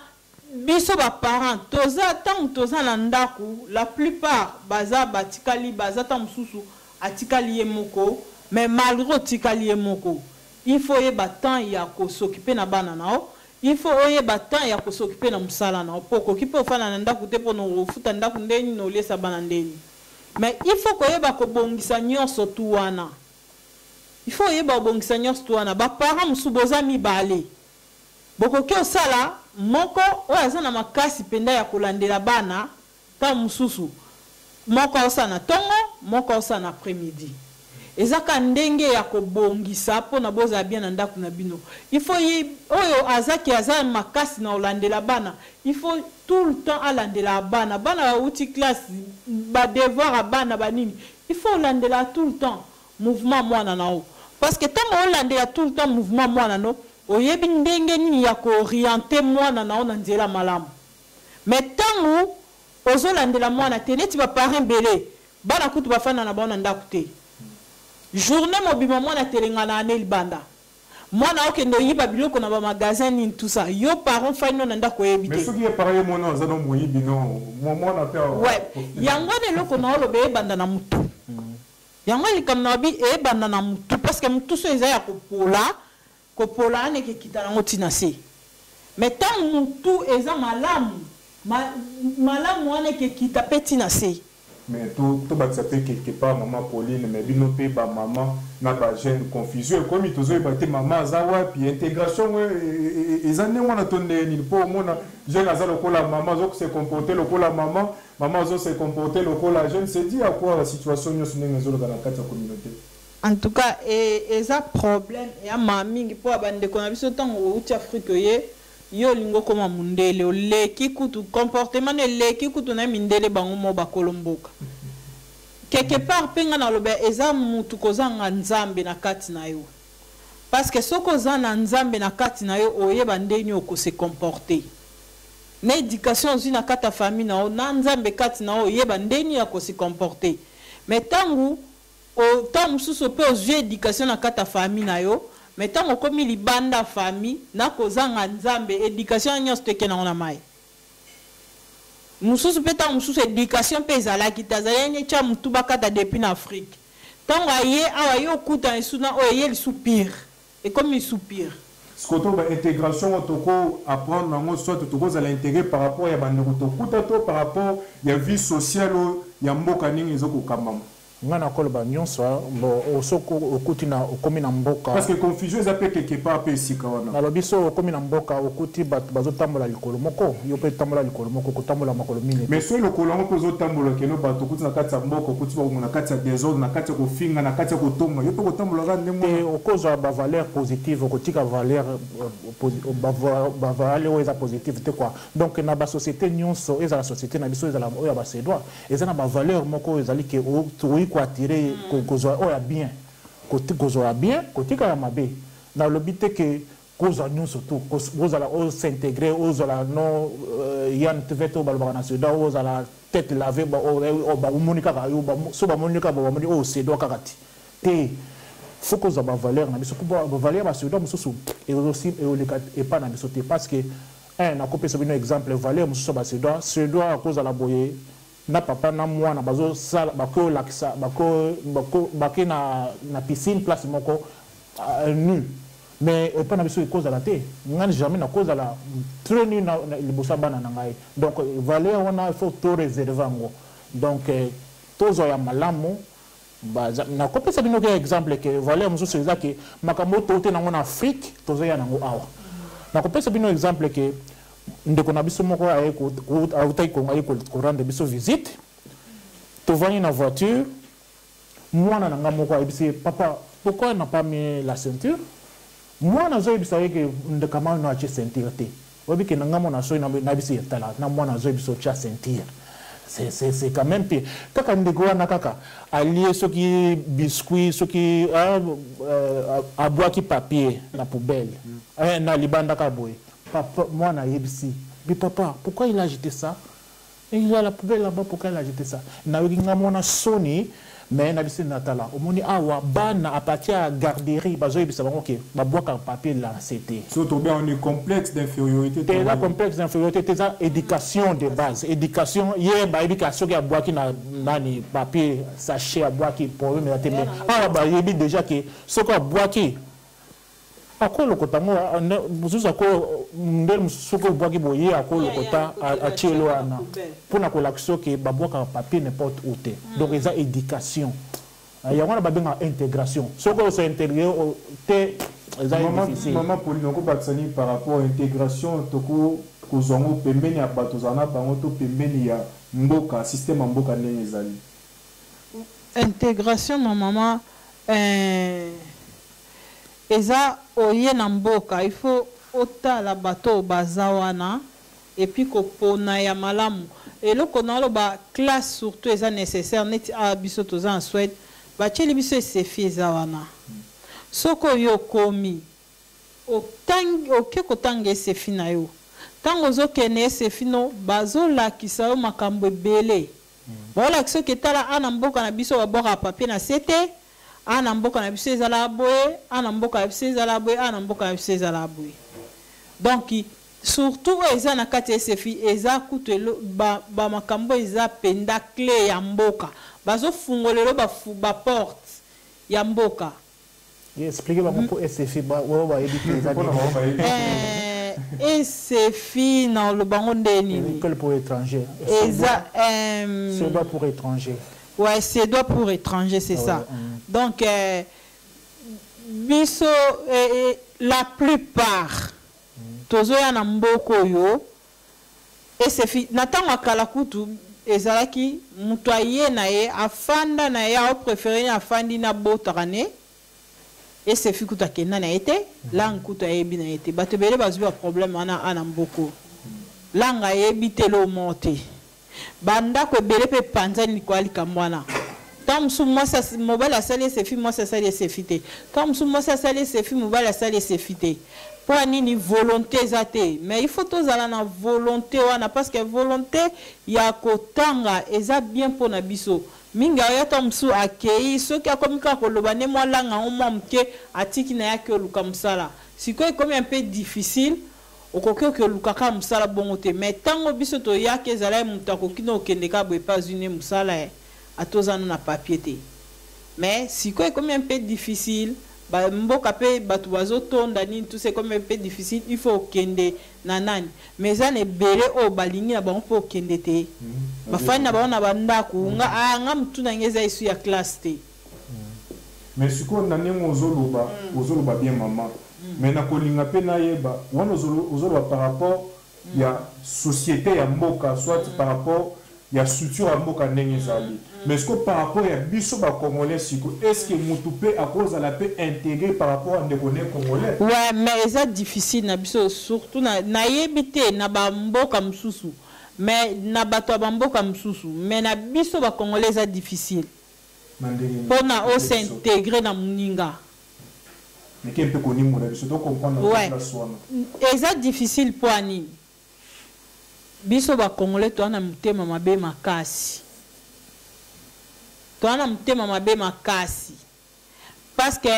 J: Biso ba parents toza tango toza na ndaku la plupart baza batikali baza tango mosusu atikali ye moko mais malgre otikali ye moko il faut oyeba temps ya ko s'occuper na bana na yo il faut oyeba temps ya ko s'occuper na musala na yo po okoki pe ofanda na ndaku te pona ofuta ndaku ndenge nini oliesa bana ndenge nini mais il faut koyeba kobongisa nionso tout wana il faut oyeba kobongisa nionso tout wana ba parents mosusu boza mibale Bokoki osala moko oyo aza na makasi mpenza ya kolandela bana, ntango mosusu moko aosala na ntongo, moko aosala na après-midi. Eza kaka ndenge ya kobongisa mpo na bozala bien na ndako na bino. Il faut ye oyo aza ke aza makasi na kolandela bana, il faut tout le temps alandelaka bana. Bana bawuti classe, ba devoirs ya bana, ba nini, il faut olandelaka tout le temps mouvement mwana na yo. Parce que tango olandela tout le temps mouvement mwana no, Oyebi ndenge nini ya ko orienter mwana na yo na nzela malamu. Mais tangu ozo landela mwana te neti ba parents ebele bana kutu bafanda na bango na ndaku te. Journee mobimba mwana atelenganaka ne libanda. Mwana okende oyiba biloko na ba magasins nini tout ça. Yo parent ofandi no na ndaku oyebi
I: Mais
J: te.
I: soki ye parent ye mwana aza no moyibi no mwana pe
J: Ouais, yango wana eloko na oloba ebanda na mutu. Yango likambo na lobi ebanda na mutu parce que mutu soki eza ya kopola, kopola wana ekekita nango ti na se. Mais tango mutu eza malamu, ma, malamu wana ekekita pe ti na se.
I: Mais to tobakisa pe quelque part maman Pauline mais bino pe ba maman na ba jeune confusion ekomi tozoyeba te maman aza wapi integration yango eza ndenge wana to ndenge nini po omona jeune aza lokola maman azo se comporter lokola maman Maman azo se comporter lokola jeune c'est dit à quoi ba situation nionso ndenge ezoloka na kati ya communaute.
J: En tout cas eza problème ya mawa mingi po ba ndeko na biso tango owuti Afrique oye Yo olingi okoma mundele, oleki kutu comportement no eleki kutu na mindele bango moko bakolo mboka. Quelque part pe nga naloba eza mutu kozanga Nzambe na kati na yo. Parce que soki oza na Nzambe na kati na yo oyeba ndenge oko se comporter. Na education ozui na kati ya famille na yo na Nzambe kati na yo oyeba ndenge ya ko se comporter. Mais tangu Tango mosusu pe ozui education na kati ya famille na yo, mais tango okomi libanda ya famille, na kozanga Nzambe, education wana nionso to eke nango na mayi. Mosusu pe tango mosusu education pe ezalaki te, azalaki nde tia mutu bakata depuis na Afrique. Tango aye awa aye okutana lisusu na oyo eye lisusu pire. Ekomi lisusu pire.
I: Sikoyo toloba integration yango toko apprendre yango soit tokozala integre par rapport ya bandeko tokuta to par rapport ya vie sociale oyo ya mboka ndenge ezo kokambama.
A: Nga nakoloba nionso bon soki okuti na okomi na mboka.
I: Parce que confusion eza pe quelque part pe esika wana.
A: Nalobi soki okomi na mboka okuti batu bazo tambola likolo moko yo pe tambola likolo moko kotambola makolo mine te.
I: Mais soki lokolo yango pe ozo tambola keno batu okuti na kati ya mboka okuti bango na kati ya desordre na kati ya kofinga na kati ya kotonga yo pe okotambola kaka ndenge
A: wana? Te okozwa ba valeur positive okotika valeur ba valeur oyo eza positive te quoi donc na ba societe nionso ezala societe na biso ezala oyo ya ba suedois Eza na ba valeur moko oyo ezali ke okoki ko attirer kozwa oyo ya bien, kozwa ya bien, kotika ya mabe. Nalobi te ke kozwa nionso tout, ozala o s'integrer, ozala no Yann Tvet oyo balobaka na Suedois, ozala tete lavee, bamoni kaka yo, soki bamoni yo kaka bamoni oyo Suedois kaka te. Te, faut kozwa ba valeur na biso, po ba valeur ya ba Suedois mosusu ekoleka epa na biso te parce que Un nako pesa bino exemple valeur mosusu ya ba suedois, suedois akozala boye na papa na mwana bazo sala bako lakisa bako bako bake na na piscine place moko nu mais epa na biso ekozala te ngai jamais nakozala très nu na liboso ya bana na ngai donc valeur wana il faut to reserver yango donc tozwa ya malamu nakopesa bino ke exemple ke valeur mosusu eza ke makambo oyo touti nango na Afrique tozoya nango awa. Nakopesa bino exemple ke ndeko na biso moko aye autaki Congo aye ko rendre biso visite, tovandi na voiture, mwana na nga moko ayebisi ye papa pourquoi n'a pas mis la ceinture? Mwana azoyebisa ye ke ndekama no atie ceinture te. Oyebi ke na nga mwana soki nayebisi ye tala na mwana azoyebisa otia ceinture. C'est c'est c'est quand même pire. Kaka ndeko wana kaka alie soki biscuit soki abwaki papier na poubelle na libanda kaka boye. Papa mwana ayebisi bi papa pourquoi il a jeté ça? Il y a la poubelle là-bas, pourquoi elle a jeté ça? Nayoki nga mona soni, mais na bisi natala. Omoni awa bana à partir ya garderie bazoyebisa bango ke babwaka papier lance te.
I: So tobe on est complexe d'infériorité.
A: Te eza complexe d'infériorité te, eza éducation de base. Éducation ye bayebi ka soki abwaki na nani papier sachet abwaki problème eza te, mais awa bayebi déjà ke soki abwaki Akolokota yango mosusu ako nde mosusu soki obwaki boye ye akolokota atie elo wana mpona kolakisa ke babwakaka papier n'importe où te. Donc eza éducation yango wana babengaka intégration. Soki o s'integrer te eza difficile.
I: Maman Pauline, okobakisa nini par rapport intégration toko kozwa yango pembeni ya bato ozala na bango to pembeni ya mboka, système ya mboka ndenge ezali?
J: Integration ma maman eh eza oye na mboka il faut otala bato oyo baza wana et puis kopona ya malamu eloko naloba classe surtout eza necessaire neti awa biso toza na Suède batieli biso esefi eza wana soki oye okomi Otangi oke kotanga esefi na yo tango ozokende esefi no bazolakisa yo makambo ebele baolakisa yo ke tala a na mboka na biso babwakaka papier na se te a na mboka na biso ezalaka boye a na mboka na biso ezalaka boye a na mboka na biso ezalaka boye donc surtout oyo eza na kati ya SFI eza kutu elo, ba, ba makambo eza penda cle ya mboka bazofungolelo ba, ba porte ya mboka.
A: Ye expliquer bango po SFI ba oyo bayebi te eza nini.
J: Eh, SFI na oloba ngo nde nini?
A: École pour étrangers.
J: Eza
A: Suédois pour étrangers.
J: Ouais, Suédois pour étrangers, c'est ça. Donc biso la plupart tozoya na mboka oyo SFI na tango ya kala kutu ezalaki mutu aye na ye afanda na ye ao prefere ye afandi na botaka ne. Esefi kutu akenda na ye te, langue kutu ayebi na ye te. Bato ebele bazwi ba problème wana a na mboko. Langue ayebi te eloko moko te. Ba ndako ebele pe epanzani likolo ya likambo wana. Tango mosusu mwasi mobali asali esefi, mwasi asali esefi te. Tango mosusu mwasi asali esefi, mobali asali esefi te. Mpo ya nini? Volonte eza te. Mais il faut tozala na volonte wana parce que volonte ya kotanga eza bien mpo na biso. Mingi aoya tango mosusu akeyi, soki akomi kaka koloba nde mwa langue yango mwa moke, atiki na ye ake oluka mosala. Sikoyo ekomi un peu difficile, okoki oke oluka kaka mosala bongo te. Mais tango biso toyaki ezalaki moto akoki no okende kaka boye pe azui nde mosala eh, ata oza no na papier te. Mais sikoyo ekomi un peu difficile, ba mboka pe batu bazo tonda nini tout ça ekomi un peu difficile, il faut okende na nani. Mais eza na ebele oyo balingi na bango pe okende te. Bafandi na bango na ba ndaku, nga ah nga mutu na nga eza esu ya classe te.
I: Mais sikoyo na ndenge ozo loba, ozo loba bien maman, mais nako linga pe nayeba, wana ozo loba par rapport ya societe ya mboka soit par rapport ya structure ya mboka ndenge ezali, mais sikoyo par rapport ya biso ba congolais sikoyo est ce que mutu pe akozala pe integre par rapport ya ndeko ne congolais?
J: Ouais mais eza difficile na biso surtout na nayebi te na ba mboka mususu mais na batu ya ba mboka mususu mais na biso ba congolais eza difficile
I: Na ndenge nini?
J: pona o
I: Expliquer biso.
J: s'integrer na muninga.
I: Meke mpe konimbola biso to comprendre na
J: Ouais
I: place wana.
J: Eza difficile poa nini? Biso ba congolais toza na motema mabe makasi. Toza na motema mabe makasi. Parce que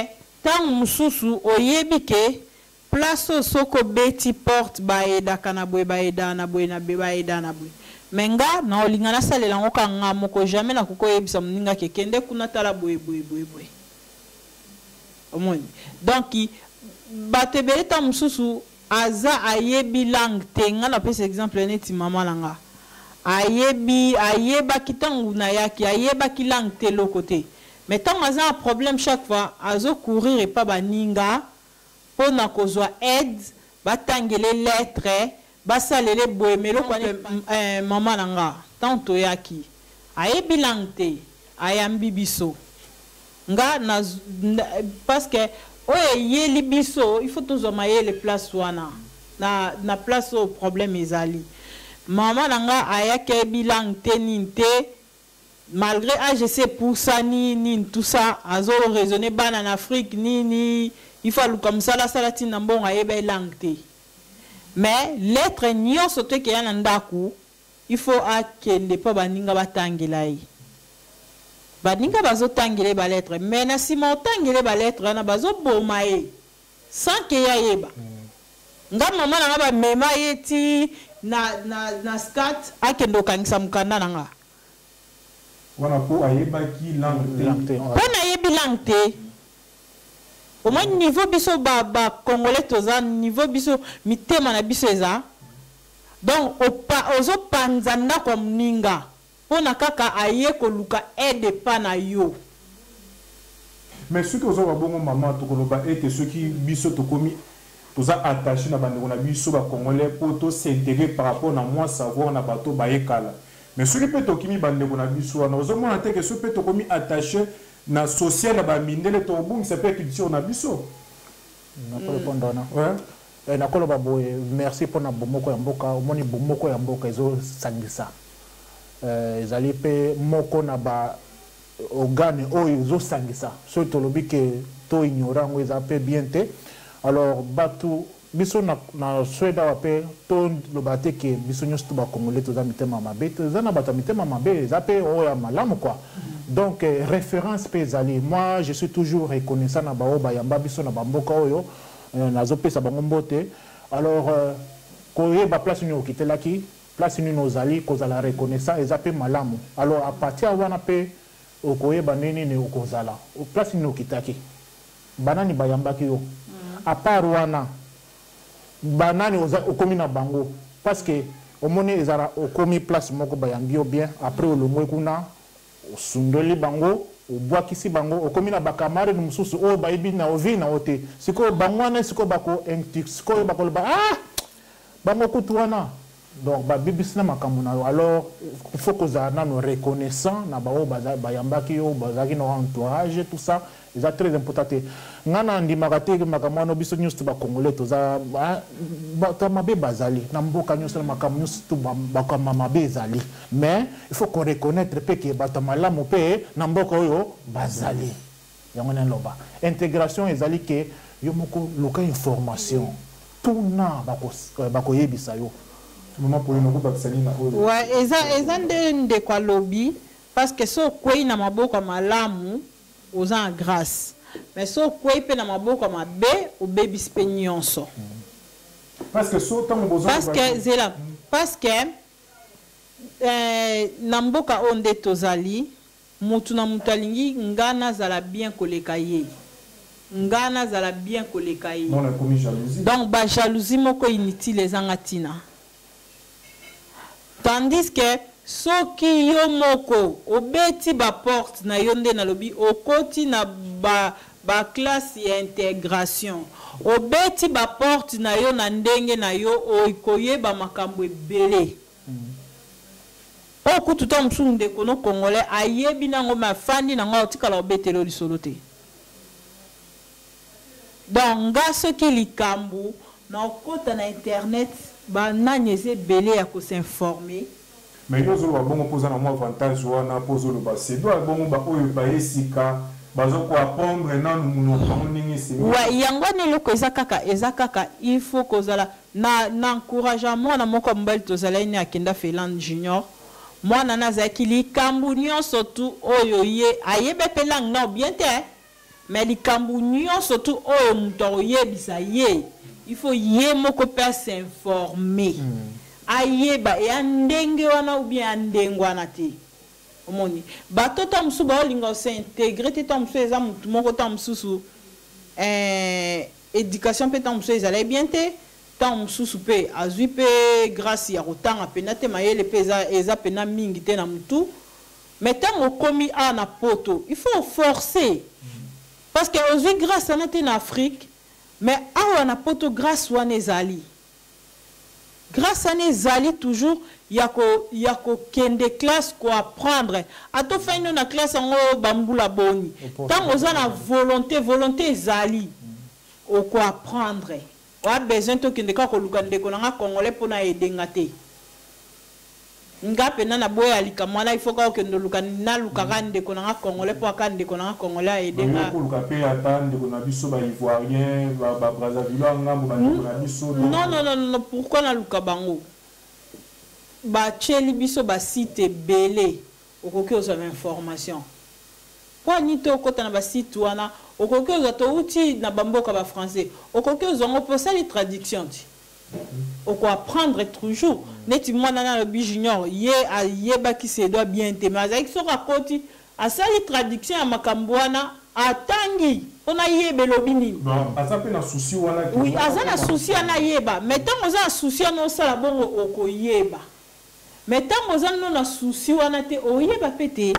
J: tango mosusu oyebi ke place oyo soki obeti porte ba aidaka na boye ba aidaka na boye na ba aidaka na boye. Mais nga nakolinga nasalela yango kaka nga moko jamais nakoki koyebisa moninga ke kende kuna tala boye boye boye boye. Omoni? Donc bato ebele tango mosusu aza ayebi langue te, nga napesa exemple neti maman na nga ayebi ayebaki tango nayaki ayebaki langue te eloko te mais tango aza na problème chaque fois azo courir epa baninga pona kozua aide batangele lettre basalele boye mais eloko wana eh, maman na nga tango toyaki ayebi langue te ayambi biso Nga na parce que oyo eyeli biso il faut tozwa mayele place wana na na place oyo problème ezali maman na nga ayaki ayebi langue te nini te malgré age esi epusani nini tout ça azo raisonner bana na Afrique nini il faut aluka musala asala ti na mbongo ayeba ye langue te mais lettre nionso to ekeya na ndaku Il faut akende po baninga batangela ye. Baninga bazo tangela ye ba lettres mais na sima otangela ye ba lettres wana bazo boma ye sans que ye ayeba. Nga maman na nga ba mema ye ti na na na scat akende kokangisa mukanda na nga.
I: Wana po ayebaki langue te.
J: Po nayebi langue te. Omoni niveau biso ba ba congolais toza niveau biso mitema na biso eza donc opa ozo panza ndako ya muninga pona kaka aye koluka aide epa na yo.
I: Mais soki ozo loba bongo maman tokoloba ete soki biso tokomi toza attache na bandeko na biso ba congolais po to s'integrer par rapport na mua savoir na bato baye kala mais soki pe tokimi bandeko na biso wana ozo mona te ke soki pe tokomi attache Na social ya ba mindele tokobungisa pe culture na biso.
A: Nako repondre wana. Ouais. Eh, nakoloba boye merci pona bomoko ya mboka omoni bomoko ya mboka ezosangisa eh, ezali pe moko na ba organe oyo ezosangisa soki tolobi ke to ignore yango eza pe bien te alors batu Biso na na Suède awa pe to loba te ke biso nionso tout ba congolais toza mitema mabe toza na bato ya mitema mabe eza pe oyo ya malamu quoi donc reference pe ezali moi je suis toujours reconnaissant na ba oyo ba yamba biso na ba mboka oyo nazo pesa bango mbote alors koyeba place nini okitelaki place nini ozali kozala reconnaissant eza pe malamu alors à partir ya wana pe okoyeba ndenge nini okozala place nini okitaki Banani bayambaki yo? A part wana banani oza okomi na bango? Parce que omoni ezala okomi place moko bayambi yo bien après olongwe kuna osundoli bango obwakisi bango okomi na ba camarades mosusu oyo bayebi na vie na yo te sikoyo bango wana sikoyo bako sikoyo bakoloba ah bango kutu wana. Donc babebisi na makambo na yo. Alors il faut kozala nano reconnaissant na baoyo bayambaki yo, bazalaki na entourage, tout ça eza très important te. Nga na ndimaka te makambo wana. Biso nyonso to bacongolais toza bato ya mabe, bazali na mboka nyonso, na makambo nyonso to bakambo mabe ezali, mais il faut qu'on reconnaître mpe ke bato ya malamu mpe na mboka oyo bazali. Yango naloba intégration ezali ke yo moko luka information, tuna, bakoyebisa yo.
I: Mama Pauline, okobakisa nini na oyo?
J: Ouais, eza nde ndeko alobi, parce que so okwei na maboko ya malamu, oza na grâce, mais so okwei mpe na maboko ya mabe, obebisi mpe nyonso.
I: Parce que so ntango bozo
J: Parce que zela, parce que na mboka oyo nde tozali, mutu na mutu alingi nga nazala bien koleka ye, nga nazala bien koleka ye.
I: Non, nakomi jalousie.
J: Donc bajalousie moko inutile, ezanga ntina, tandis que soki yo moko obeti baporte na yo, nde nalobi okoti na baclasse ya intégration, obeti baporte na yo na ndenge na yo, okoyeba makambo ebele oyo kutu ta mosusu ndeko no congolais ayebi nango, me afandi nango, aotikala obetela lisolo te. Donc nga soki likambo na okota na internet, banani eza ebele ya kos'informer.
I: Mais yo ozoloba bongo mpo oza na mwa avantage wana, mpo ozoloba sedo bongo, baoyo baye sika baza koapprendre nanu monoko yango ndenge esengeli.
J: Ouais, yango wana eloko eza kaka il faut kozala na encouragement. Mwana moko ya mobali tozalaki ne, akenda Finlande, Junior. Mwana na azalaki likambo nyonso tu oyo ye ayebi mpe langue na bien te, mais likambo nyonso tu oyo moto akoyebisa ye, il faut ye moko mpe as'informer, ayeba eya ndenge wana ou bien ya ndenge wana te. Omoni bato ta mosusu baolinga os'intégrer te, ta mosusu eza motu moko, ta mosusu éducation mpe ta mosusu ezalaki bien te, ntango mosusu mpe azwi mpe grâce ya kotanga mpena te, mayele mpe eza mpena mingi te na motu. Mais ntango okomi awa na Poto, il faut forcer, parce que ozwi grâce wana te na Afrique, mais awa na Poto grâce wana ezali, grâce wana ezali toujours ya kokende classe, koapprendre. Ata ofandi na classe yango bambula boni, ntango oza na volonté, volonté ezali, okoapprendre. Oa besoin tokende kaka koluka ndeko na nga congolais mpona edenga te. Nga mpena na boya likambo wana, il faut kaka okende oluka, nalukaka ndeko na nga congolais mpo aka ndeko na nga congolais aedenga.
I: Koluka mpe ata ndeko na biso baivoirien, babrazzaville, ngambo bandeko na biso.
J: Non, non, non, non. Pourquoi naluka bango? Batieli biso basite ebele, okoki ozwa bainformation. Mpo ani te okɔta na basite wana, okoki ozwa. Touti na bamboka bafrançais, okoki ozwa yango mpo osali traduction ti okoapprendre toujours. Neti mwana na alobi Junior, ye ayebaki suédois bien te, mais azalaki soki akoti, asali traduction ya makambo wana, atangi mpona yeba elobi nini.
I: Aza mpe na souci wana.
J: Oui, aza na souci wana ayeba. Mais ntango oza na souci wana, osala bongo, okoyeba. Mais ntango oza nano na souci wana te, oyeba mpe te.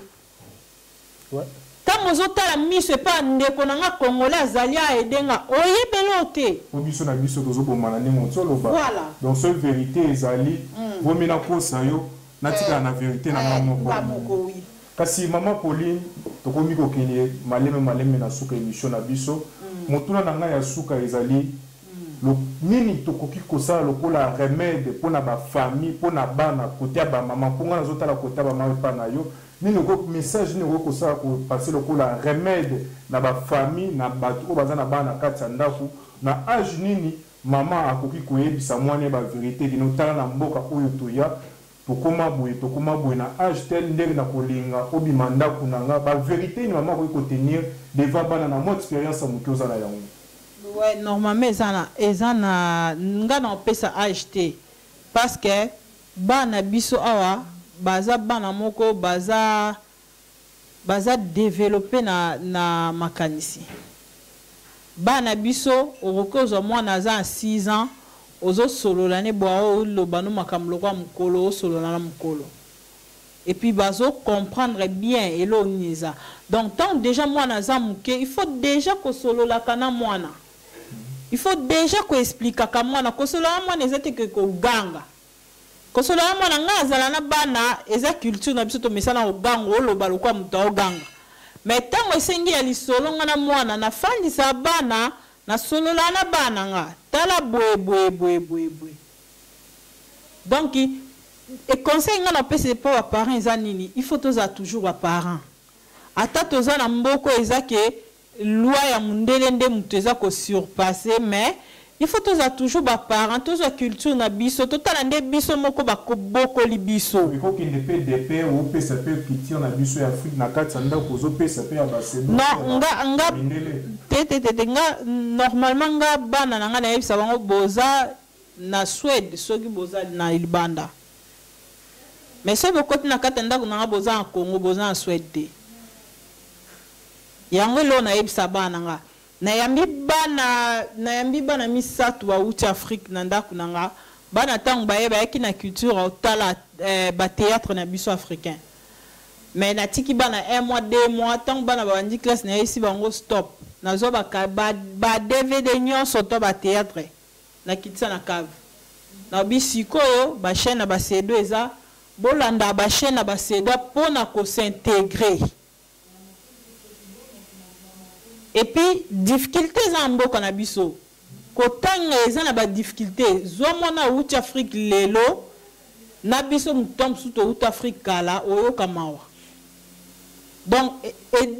J: Ntango ozotala miso epa ndeko na nga congolais azali aedenga, oyebeli o te.
I: Po biso na biso tozobomana ndenge oti oloba.
J: Voilà.
I: Donc so vérité ezali, vomi nakosa yo, natikala na vérité na nga moko.
J: Nga moko, oui.
I: Kasi mama Pauline, tokomi kokende maleme maleme na suka émission na biso. Motuna na ngai ya suka ezali nini tokoki kosala lokola remède mpona bafamille, mpona bana, kote ya bamama? Mpo ngai nazotala kote ya bamama epa na yo, nini message nini okoki kosala kopasser lokola remède na bafamille, na bato oyo baza na bana na kati ya ndako? Na age nini mama akoki koyebisa mwana ye bavérité kino tala na mboka oyo toya, tokóma boye, tokóma boye, na age tel ndenge na kolinga obima ndako na nga? Bavérité nini mama akoki kotenir devant bana, na mwa expérience ya moke oza na yango?
J: Ouais, normalement eza na nga na opesa age te, parce que bana biso awa baza bana moko baza développé na makanisi. Bana biso, okoki ozwa mwana aza na 6 ans, ozosolola ne bwa, oloba no makambo lokola mokolo, osolola na mokolo, et puis bazo comprendre bien eloko nini eza. Donc tant déjà mwana aza moke, il faut déjà kosololaka na mwana, il faut déjà koexpliquaka mwana. Kosolola na mwana eza te ke koganga. Kosolola na mwana, ngai azala na bana, eza culture na biso, tomesana koganga, oloba lokola moto aoganga. Mais ntango esengi ya lisolo, nga na mwana nafandisa bana, nasolola na bana nga, tala boye boye boye boye boye. Donc e conseil nga napesa mpo baparent eza nini? Il faut tozala toujours baparent, ata toza na mboka eza ke loi ya mundele nde moto eza kosurpasse, mais il faut tozala toujours baparent, tozwa culture na biso, totala nde biso moko bakobokoli biso.
I: Ekokende mpe DP, opesa mpe culture na biso ya Afrique na kati ya ndako, ozopesa mpe ya basedo?
J: Non, nga
I: mindele.
J: Te, te, te, te. Nga normalement, nga bana na nga nayebisa bango: boza na Suède, soki boza na libanda, mais soki bokoti na kati ya ndako na nga, boza na Congo, boza na Suède te. Yango eloko nayebisa bana na nga. Nayambi bana misato bawuti Afrique na ndako na nga. Bana ntango baye, bayaki na culture otala bathéâtre na biso africain, mais natiki bana un mois, 2 mois. Ntango bana babandi classe, nayebisi bango: stop, nazwa ba, ba DVD nyonso to bathéâtre, nakitisa na cave. Nabi sikoyo bachaîne na basedo eza, bolanda bachaîne na basedo mpona kos'intégrer. Et puis difficulté eza na mboka na biso, kotanga eza na badifficulté. Zwa mwana awuti Afrique lelo na biso, moto mosusu touti Afrique kala, oyoka mawa. Donc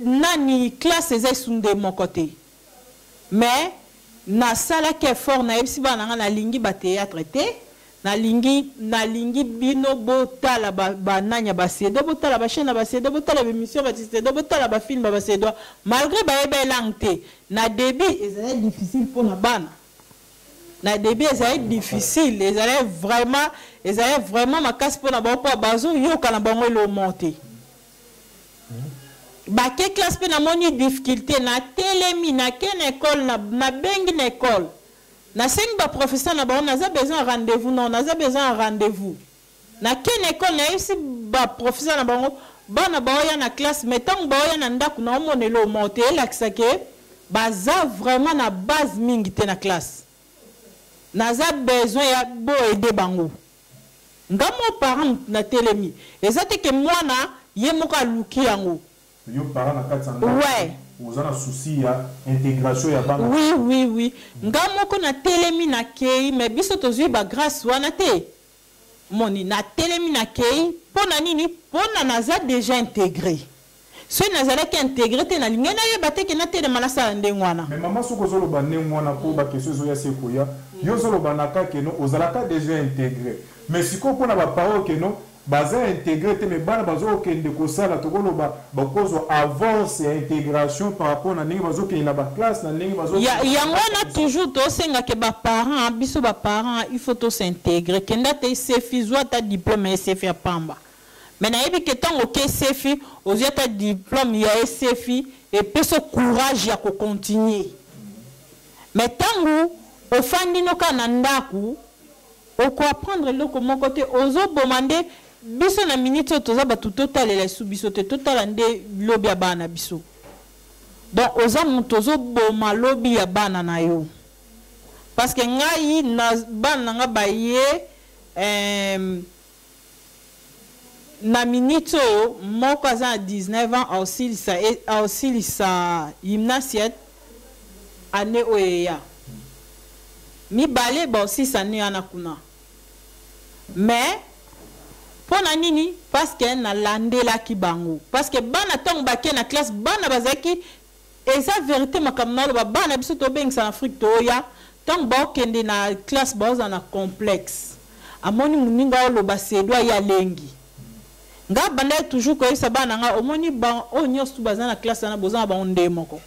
J: nani, classe eza esunde moko te, mais nasalaki effort. Nayebisi bana na nga: nalingi bathéâtre te, nalingi bino botala banani ya basuédois, botala bachaîne ya basuédois, botala baémission ya basuédois, botala bafilm ya basuédois, malgré bayeba elangue te. Na début ezalaki difficile mpona bana, na début ezalaki difficile, ezalaki vraiment makasi mpona bango, mpo bazoyoka na bango elomo te. Bake classe mpe namoni difficulté, natelemi, nake na école, nabengi na école, nasengi baprofesseur na bango: naza besoin ya rendez-vous. Non, naza besoin ya rendez-vous. Nake na école, nayebisi baprofesseur na bango: bana baoya na classe, mais ntango baoya na ndako, naomona elomo te, elakisa ke baza vraiment na base mingi te na classe. Naza besoin ya boaider bango. Nga mo parent natelemi, eza te ke mwana ye moko aluki yango.
I: Yo parent na kati ya ndako, oza na souci ya intégration ya bana.
J: Oui, nga moko natelemi, nakei, mais biso tozwi bagrâce wana te. Moni natelemi, nakei mpo na nini? Mpo na naza déjà intégré. Soki nazalaki intégré te, nalingi nayeba te ke natelema, nasala ndenge wana.
I: Mais mama, soki ozoloba ndenge wana, mpo baquestion ezoya se koya, yo ozoloba na ka keno ozalaka déjà intégré, mais sikoyo mpona baparent keno baza intégré te, mais bana bazokende kosala, tokoloba bakozwa avance ya intégration par rapport na ndenge bazokende na baclasse, na ndenge bazo
J: Yango wana toujours tosengaka baparent, biso baparent, il faut tos'intégrer. Kenda te SFI, zwa ata diplôme ya SFI ya pamba, mais nayebi ke ntango oke SFI, ozwi ata diplôme ya SFI, epesa courage ya kocontinue. Mais ntango ofandi no kaka na ndako, okoapprendre eloko moko te, ozoboma nde biso. Na minute oyo toza bato, totalela esu biso te, totala nde lobi ya bana na biso. Donc oza moto ozoboma lobi ya bana na yo, parce que ngai na bana na nga baye na minute oyo, moko aza na 19 ans, aosilisa gymnasiet année oyo eya, mibale baosilisa année wana kuna. Mais mpo na nini? Parce que nalandelaki bango, parce que bana ntango bake na classe, bana bazalaki, eza vérité makambo naloba, bana biso tobengisa na Afrique, toya, ntango baokende na classe, baozala na complexe. Amoni moninga oloba suédois, ye alengi. Nga bandaki toujours koyebisa bana nga: omoni oyo nyonso tu baza na classe wana, boza na bango nde moko.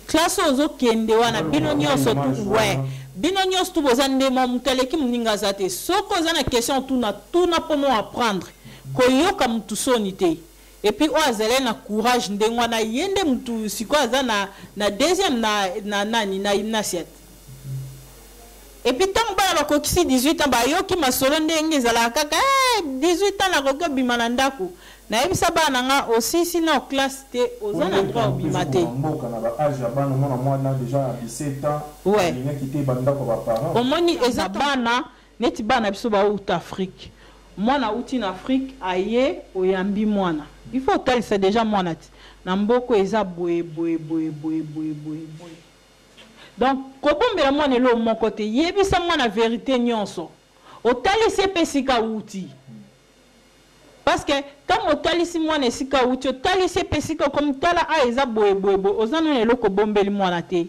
J: Classe oyo ozokende wana, bino nyonso tu, ouais, bino nyonso tu boza nde mo, moto aleki moninga aza te. Soki oza na question, tuna, tuna mpo mo apprendre, koyoka motu soni te. Et puis oyo azali na courage ndenge wana, ye nde motu sikoyo aza na deuxième na nani, na gymnasiat. Et puis ntango bana bakokisi 18 ans, bayoki masolo ndenge ezalaka kaka: eh, 18 ans nakoki obima na ndako. Nayebisa bana na nga: osisi na classe te, oza na droit obima te.
I: Mboka na baage ya bana, omona mwana déjà na 17 ans, alingaki te bandako ya baparent.
J: Omoni, eza bana. Neti bana biso bauta Afrique. Mwana auti na Afrique aye oyambi mwana. Il faut otalisa déjà mwana ti. Na mboko eza boye boye boye boye boye boye boye. Donc kobombela mwana eloko moko te, yebisa mwana verite nyonso. Otalisi ye mpe esika awuti. Parce que ntango otalisi mwana esika awuti, otalisi ye mpe esika okomi, tala awa eza boye boye boye, oza nano eloko obombeli mwana te.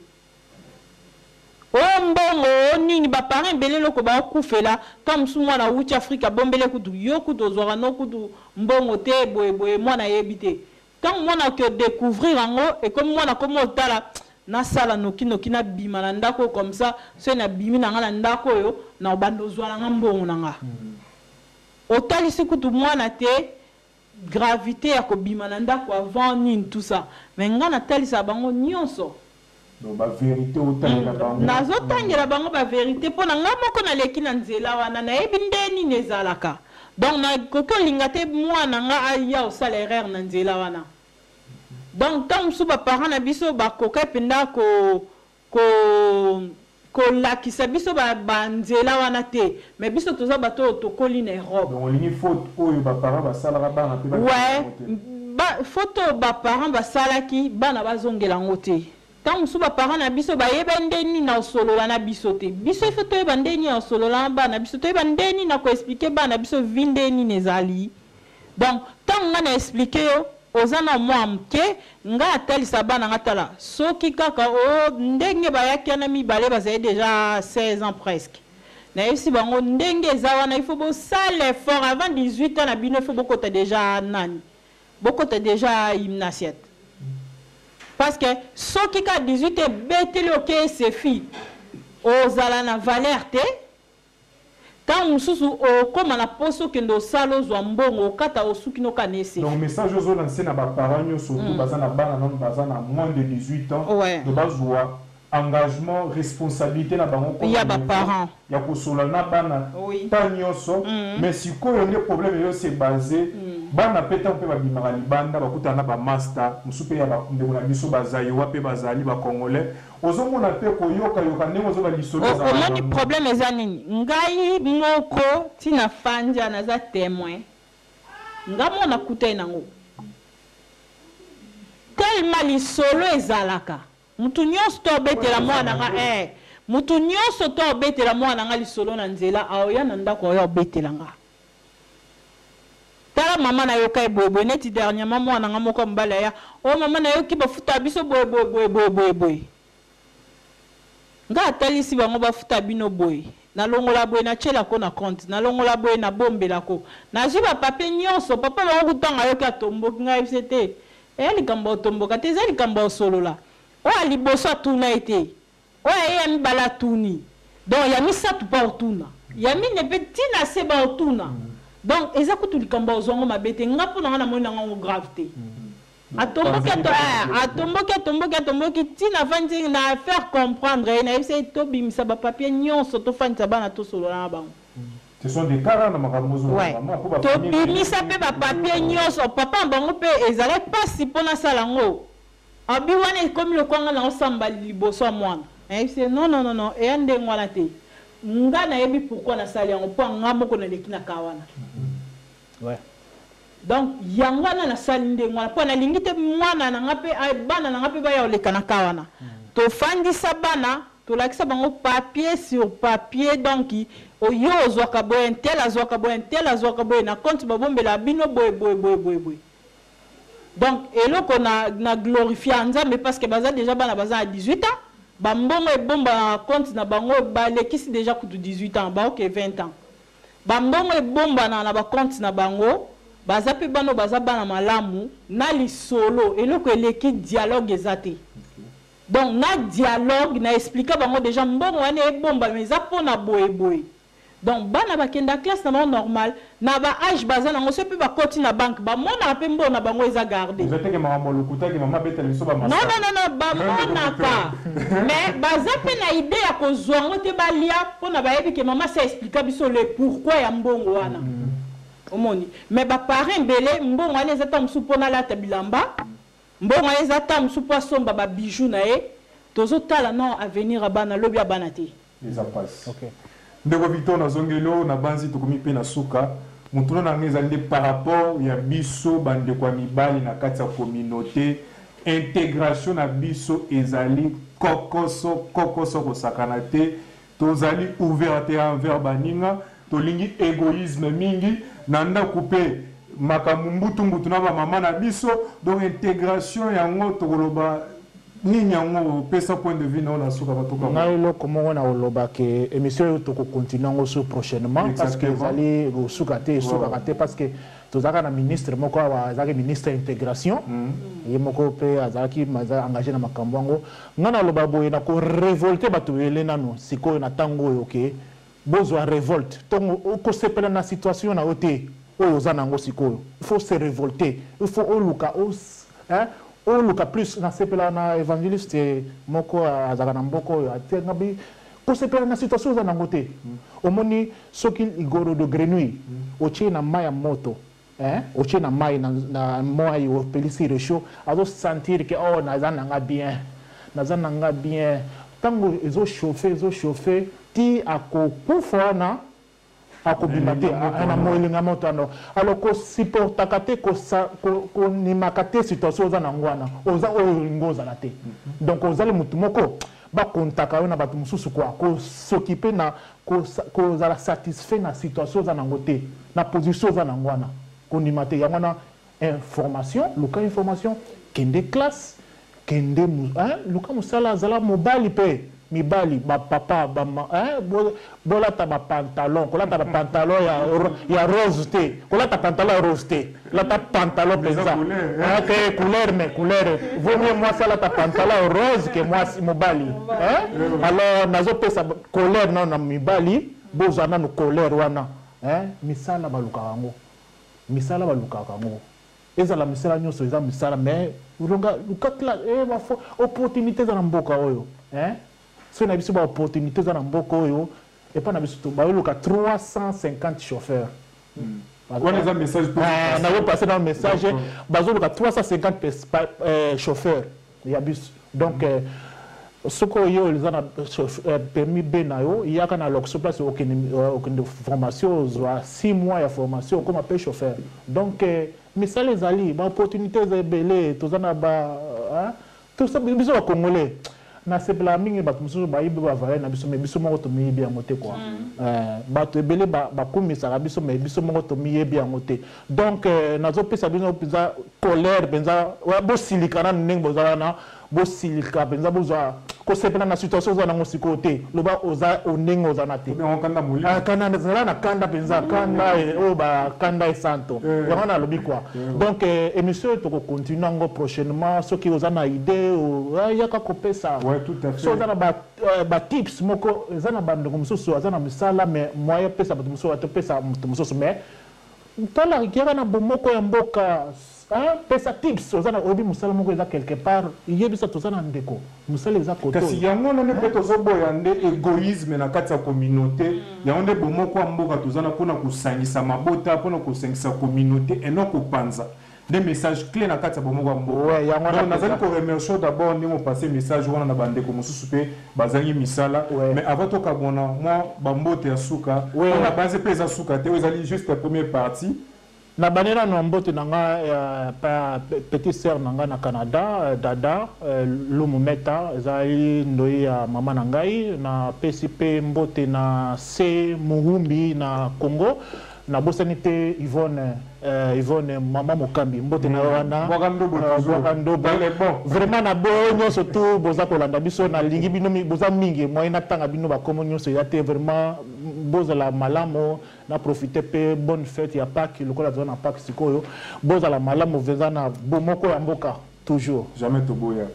J: O mbongo o nini, ba parents ebele eloko baokufela, ntango mosusu mwana awuti Afrique abombeli ye kutu, yo kutu ozwaka no kutu mbongo te boye boye, mwana ayebi te. Tango mwana ake odecouvrir yango ekomi mwana akomi otala nasala noki noki nabima na ndako oyo comme ça soki nabimi na nga na ndako oyo nakobanda ozwa na nga mbongo na nga. Otalisi kutu mwana te gravite ya kobima na ndako avant nini tout ça mais nga natalisaka bango nionso.
I: Donc ba verite otangela bango.
J: Nazotangela bango ba verite mpo na nga moko naleki na nzela wana nayebi nde nini ezalaka. Donc nakoki olinga te mwana nga aya osala erreur na nzela wana. Donc ntango mosusu ba parents na biso bakokaki mpenza ko ko kolakisa biso ba ba nzela wana te. Mais biso toza bato oyo tokoli na Europe.
I: Donc olingi faute oyo ba parents basalaka bana mpe bakende
J: Ouais,
I: yango te.
J: ba faute oyo ba parents basalaki bana bazongela yango te. Tango mosusu ba parents na biso bayebaki nde nini na kosolola na biso te. Biso il faut toyeba nde nini ya kosolola na bana na biso, toyeba nde nini na ko expliquer bana na biso vie nde nini ezali. Donc tango nga na expliquer yo oza nao mua muke, nga natalisa bana nga tala soki kaka o ndenge bayaki wana mibale bazali dejà 16 ans presque. Nayebisi bango ndenge eza wana il faut bosala effort avant 18 ans na bino il faut bokota dejà nani bokota dejà gymnasiette. Parce que soki kaka 18 ans ebeteli oke SFI ozala na valeur te. Tango mosusu okoma na posa okende osala ozua mbongo okata osuki no kaka na esefi.
I: Donc message ozo lancer na ba parents nioso tout baza na bana nanu baza na moins de 18 ans donc bazua engagement responsabilite na bango comme
J: Ya ba parents.
I: ya kosolola na bana temps nioso mais sikoyo nde problème ezo se base bana pe tango pe babimaka libanda bakutana na ba masta mosusu pe ya ba ndeko na biso ba zaïrois pe bazali ba congolais Ozo mona pe koyoka yoka ndenge ozo ba lisolo ezalaka
J: Omoni
I: na
J: problème eza nini ngai moko ti na fandi awa naza temoin nga moko nakutani nango tellement lisolo ezalaka mutu nionso to obetela mwana nga eh mutu nionso to obetela mwana nga lisolo na nzela aoya na ndako aoya obetela nga Tala mama nayoka ye boye boye neti dernièrement mwana nga moko ya mobali aya oh mama nayoki bafuta biso boye boye boye boye boye boye nga atalisi bango bafuta bino boye nalongola boye natiela ko na compte nalongola boye nabombela ko nazwi ba papier nyonso papa bango kutu ntango ayoki atomboki nga ayebisi ye te eya likambo ya kotomboka te eza likambo ya kosolola oyo ya liboso atuna ye te Oyo aye ya mibale atuni donc ya misatu pe akotuna ya mine pe ti na se bakotuna donc eza kutu likambo ya kozua ngo mabe te nga po na nga namoni na nga ngo grave te atomboki ato eh, atomboki atomboki atomboki ti na fandi na faire comprendre ye nayebisa ye tobimisa ba papier nionso tofandisa bana tosolola na bango.
I: Ce sont des cas rares na makambo ozo
J: Ouais.
I: loba po ba famille
J: Tobimisa pe ba papier nionso papa na bango pe ezalaki pasi po nasala ngo Abi wana ekomi lokola nga nao samba liboso ya mwana. Nayebisi ye non non non eya ndenge wana te. Nga nayebi pourquoi nasali yango po nga moko naleki na cas wana.
A: Ouais.
J: Donc yango wana nasali ndenge wana po nalingi te mwana na nga pe bana na nga pe baya koleka na cas wana. Tofandisa bana tolakisa bango papier sur papier donc yo ozwaka boye un tel azwaka boye un tel azwaka boye na compte babombelaka bino boye boye boye boye boye. Donc eloko na na glorifia nzambe parce que baza dejà bana baza na 18 ans ba mbongo ebombana na compte na bango balekisi dejà kutu 18 ans ba oke 20 ans ba mbongo ebombana na ba compte na bango baza pe bana oyo baza bana malamu na lisolo eloko eleki dialogue eza te donc na dialogue na expliqua bango dejà mbongo wana ebombama eza pona boye boye Donc bana bakenda classe na bango normal na ba age baza nango soki pe bakoti na banque bamonaka pe mbongo na bango eza garde.
I: Eza te ke makambo ya lokuta ke mama abetela biso ba
J: Non
I: masasi.
J: non non non bamonaka mais baza pe na idee ya kozua yango te balia pona bayebi ke mama asi a expliqua biso le pourquoi ya mbongo wana omoni mais ba parents ebele mbongo wana eza tango mosusu pona alata bilamba mbongo wana eza tango mosusu po asomba ba bijoux na ye tozo tala nao avenir ya bana lobi ya bana te.
I: Eza pasi.
A: Ok.
I: Ndeko Victor, nazongeli yo, nabanzi tokomi mpe na suka. Motuna na ngai ezali nde par rapport ya biso bandeko ya mibali na kati ya communauté, integration na biso ezali kokoso kokoso kosakana te. Tozali ouvert te envers baninga, tolingi egoïsme mingi na ndako mpe makambo mbutu mbutu na ba mama na biso. Donc integration yango tokoloba nini yango? Opesa point de vue na yo na suka bato kaka.
A: Ngai eloko moko na koloba ke émission oyo tokocontinue yango sur prochainement, parce que ezali kosuka te, esukaka te, parce que tozalaka na ministre moko awa, azalaki ministre ya intégration, ye moko mpe azalaki aza engagé na makambo yango. Ngai naloba boye, na korévolte bato ebele nano sikoyo na ntango oyo ke bozwa révolte. Ntongo okosepela na situation na yo te oyo oza nango sikoyo, il faut se révolter, il faut oluka hein, oluka plus. Nasepela na évangéliste moko azalaka na mboka oyo, atianga bi kosepela na situation oza nango te. Omoni soki ligoro de grenouille otie na mai ya moto, hein, otie na mai na mai, opelisi réchaud, azosentir ke oh, naza nanga bien, naza nanga bien. Ntango ezochauffe, ezochauffe ti akokufa wana, akobima te na moelinga moto wana. Alors kosupportaka te, konimaka te situation oza nango wana, oza oyo olingi ozala te. Donc ozali motu moko bakontaka yo na bato mosusu kua kosokipe na kozala satisfait na situation oza nango te, na position oza nango wana, kondima te. Yango wana information, luka information, kende classe, kende hein, luka mosala, azala mobali mpe mibali, bapapa bama, hein, bolata bapantalon, kolata bapantalon ya rose te, kolata pantalon ya rose te, lata pantalon mpenza te couleur, mais couleur vaut mieux mwasi alata pantalon rose ke mwasi mobali, hein? Alors nazopesa colère nano na mibali, bozwa nano colère wana, hein? Misala balukaka yango, misala balukaka yango, ezala misala nyonso eza misala, mais luka opportunité eza na mboka oyo, hein? Soki na biso baopportunité eza na mboka oyo, epai na biso bayoluka 350 chauffeurs.
I: Wana eza message.
A: Nazopase na message, bazoluka 350 chauffeurs ya bus. Donc soki oyo eza na permis B na yo, yaka na loxo place, okende formation, ozwa 6 mois ya formation, okoma mpe chauffeur. Donc misala ezali, baopportunité eza ebele. Toza na ba biso bacongolais, nasepelaka mingi bato mosusu bayibi bavaleur na biso, mais biso moko tomiyebi yango te kua. Bato ebele bakumisaka biso, mais biso moko tomiyebi yango te. Donc nazopesa bino mpenza colère mpenza, bosilika nanu ndenge boza wana, bosilika mpenza, bozwa kosepela na situation oza nango sikoyo te. Loba oza ndenge oza na te, kanda, zala na kanda mpenza, kanda oyo bakanda esanto yango nalobi quoi. Donc émission oyo tokocontinue yango prochainement. Soki oza na idée, yaka kopesa. So oza na batips moko, eza na bandeko mosusu aza na misala, mais moyen pesa bato mosusu, atopesa moto mosusu, mais tala, yaka na bomoko ya mboka, pesa tips. Oza na oyebi mosala moko eza quelque part, yebisa toza na ndeko mosala eza koto.
I: Kasi yango wana nde mpe tozoboya nde égoïsme na kati ya communauté. Yango nde bomoko ya mboka toza na mpona kosangisa mabota, mpona kosangisa communauté, eno kopanza nde message clé na kati ya bomoko ya mboka. Donc nazali koremercier d'abord ndenge opase message wana na bandeko mosusu mpe bazangi misala. Mais avant tokabona, mwa bambote ya suka mpona banze mpe eza suka te, oyo ezali juste première partie.
A: Na bandi nano mbote na nga pa petite sœur na nga na Canada, Dada Lumu Meta, ezali ndoi ya mama na ngai. Napesi mpe mbote na se Muhumbi na Congo. Nabosani te Yvonne, Yvonne mama Mokambi, mbote na yo wana.
I: Bwaka
A: Ndobo. Vraiment na boyo nyonso tu boza kolanda biso, nalingi bino, boza mingi, moyen natanga bino bakomo nyonso ya te. Vraiment bozala malamu. Na profite mpe bonne fête ya Pâques, lokola toza na Pâques sikoyo. Bozala malamu mpenza na bomoko ya mboka toujours.
I: Jamais toboya.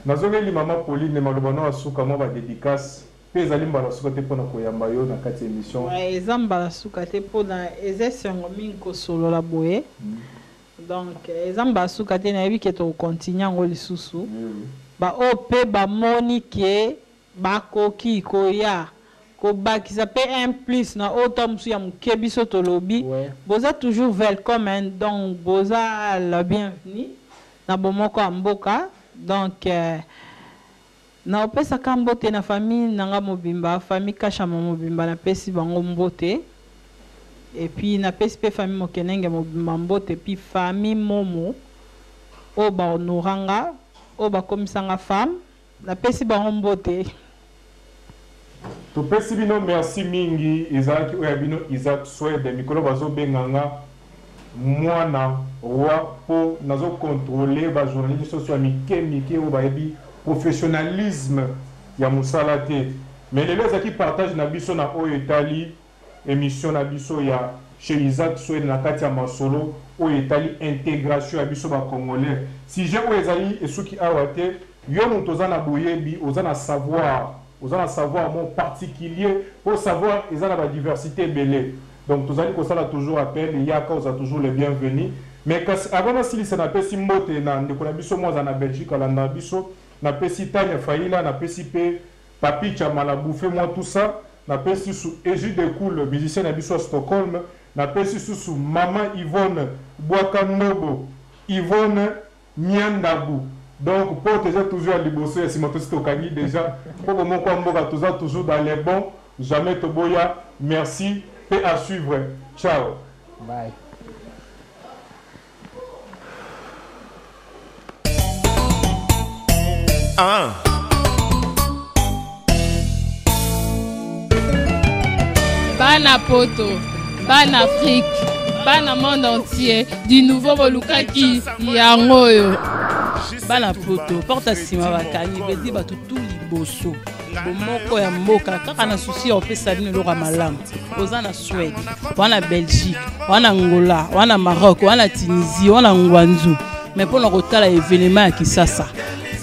I: Nazongeli mama Pauline, maloba no asuka, mwa badédicace mpe ezali mbala suka te mpona koyamba yo na kati ya émission.
J: Eza mbala suka te mpona eza esengo mingi kosolola boye. Donc eza mbala suka te, nayebi ke tokokontinue yango lisusu. Baoyo mpe bamoni ke bakoki koya kobakisa mpe un plus na oyo ta mosusu ya moke biso tolobi, boza toujours welcome, hein. Donc boza la bienvenue na bomoko ya mboka. Donc Naopesaka mbote na famille na nga mobimba, famille Kashama mobimba napesi bango mbote. Et puis napesi pe famille Mokenenge mobimba mbote puis famille Momo oyo ba honora nga, oyo bakomisa nga femme, napesi bango mbote.
I: Topesi bino merci mingi ezalaki oyo ya bino Isaac Suede mikolo bazo benga nga mwana roi po nazo controler ba journaliste nioso ya mike mike oyo bayebi professionnalisme ya musala te mais lelo ezalaki partage na biso na oyo etali emission na biso ya chez Isaac Suede na kati ya masolo oyo etali integration ya biso ba congolais sujet oyo ezali esuki awa te yo mutu oza na boyebi oza na savoir oza na savoir moko particulier po savoir eza na ba diversite ebele donc tozali kosala toujours appel yaka oza toujours le bienvenu mais kasi avant nasilisa napesi mbote na ndeko na biso moko aza na Belgique alandaka biso napesi Tania Faila napesi pe Papy Tshamala bouffe moi tout ça napesi susu Egide Cool musicien na biso ya Stockholm napesi susu maman Yvonne Bwaka Ndobo Yvonne Miandabu donc porte eza toujours ya liboso ya sima tosi tokangi dejà po bomoko ya mboka toza toujours dans les bons jamais toboya merci pe à suivre ciao.
A: Bye.
B: Ah. Bana poto, bana Afrique, bana monde entier, du nouveau bolukaki yango oyo.
C: Bana poto, porte nsima bakangi bedi bato tu liboso bomoko ya mboka kaka na susi ya kopesa bino eloko ya malamu oza na Suède, wana Belgique, wana Angola, wana Maroc, wana Tunisie, wana Ngwanzu. Mais pona kotala événement ya Kisasa,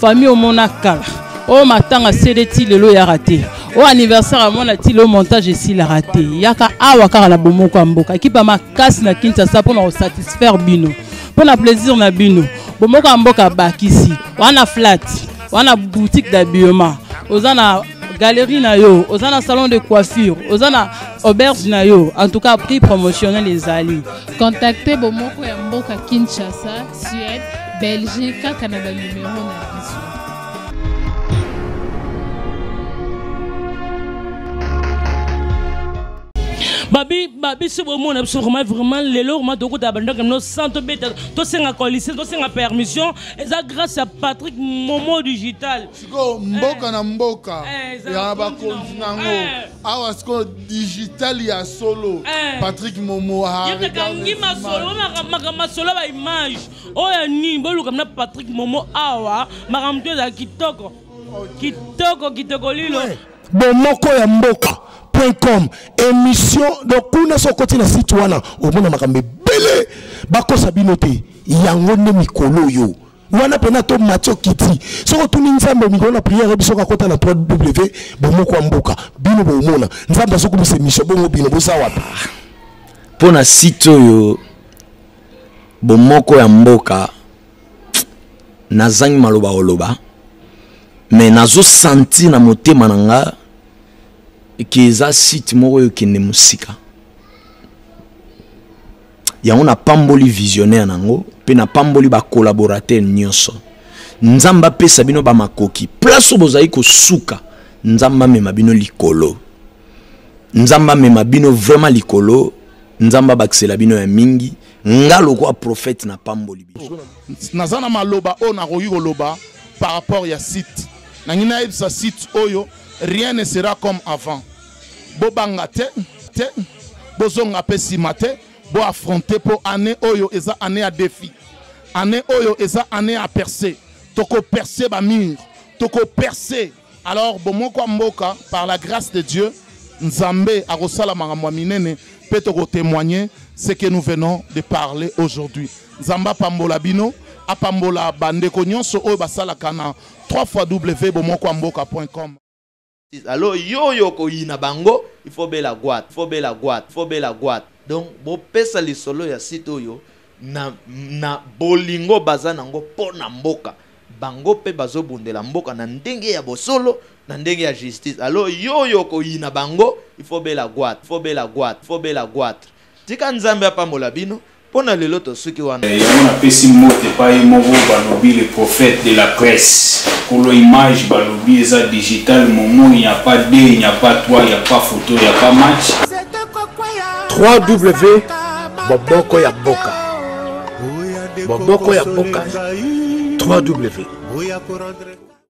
C: famille omona kala. oyo matanga sede ti lelo eyaka te oyo anniversaire ya mwana ti lelo montage esilaka te yaka awa kaka na bomoko ya mboka ekipa makasi na kinshasa mpona kosatisfaire bino mpona plaisir na bino bomoko ya mboka abakisi wana flat wana boutique d'habillement oza na galerie na yo oza na salon de coiffure oza na auberge na yo en tout cas prix promotionnel ezali
B: contacte bomoko ya mboka kinshasa suède belgique kaka na banumero na biso.
K: Babi babi so bomona biso vraiment vraiment lelo vraiment tokota bandako no sans tobeta tosenga coalition tosenga permission eza grâce ya Patrick Momo digital.
D: Sikoyo mboka na mboka
K: Eh, eza
D: ya
K: bakonzi
D: bakonzi
K: nango.
D: nango
K: Eh.
D: awa sikoyo digital ya solo
K: Eh.
D: Patrick Momo ah,
K: Ye
D: regarde
K: kakangi
D: les
K: masolo
D: images.
K: makambo masolo ya baimage oyo ya nini boluka na Patrick Momo awa makambo to ezala kitoko kitoko kitoko lilo.
E: Bomoko ya mboka point com émission donc kuna so okoti na site wana omona makambo ebele bakosa bino te yango nde mikolo oyo wana mpena to mati okiti soki otuni nzambe mikolo na priere biso kakota na 3w bomoko ya mboka bino bomona nzambe azokomisa émission bongo bino boza wapi
F: mpo na site oyo bomoko ya mboka nazangi maloba koloba mais nazosentir na motema na nga ke eza site moko oyo ekende mosika yango napamboli visionnaire nango mpe napamboli bacollaborateur nyonso nzambe apesa bino bamakoki place oyo bozali kosuka nzambe amema bino likolo nzambe amema bino vraiment likolo nzambe abakisela bino ya mingi nga lokola prophète napamboli bino.
D: Naza na maloba oyo nakoki koloba par rapport ya site nangi nayebisa site oyo rien ne sera comme avant bobanga te te bozonga pe sima te bo affronter po année oyo eza année ya défi année oyo eza année ya percer toko percer ba mur toko percer alors bomoko ya mboka par la grâce de Dieu Nzambe akosala makambo ya minene pe toko témoigner ce que nous venons de parler aujourd'hui. Nzambe apambola bino, apambola bandeko nyonso oyo basalaka na 3 fois w bomoko ya mboka point com.
G: Alors yo yo koyina bango, il faut bela goat, faut bela goat, faut bela goat. Donc bopesa lisolo ya site oyo na, na bolingo baza nango po na mboka. Bango pe bazobundela mboka na ndenge ya bosolo, na ndenge ya justice. Alors yo yo koyina bango, il faut bela goat, faut bela goat, faut bela goat. Tika Nzambe apambola bino, Mpo na lelo tosuki wana.
H: Yango napesi mbote epai ye moko balobi le prophète de la presse kolo image balobi eza digital momo il n'y a pas deux il n'y a pas trois il n'y a pas photo il n'y a pas match.
E: 3W Boboko ya mboka Boboko ya mboka 3W.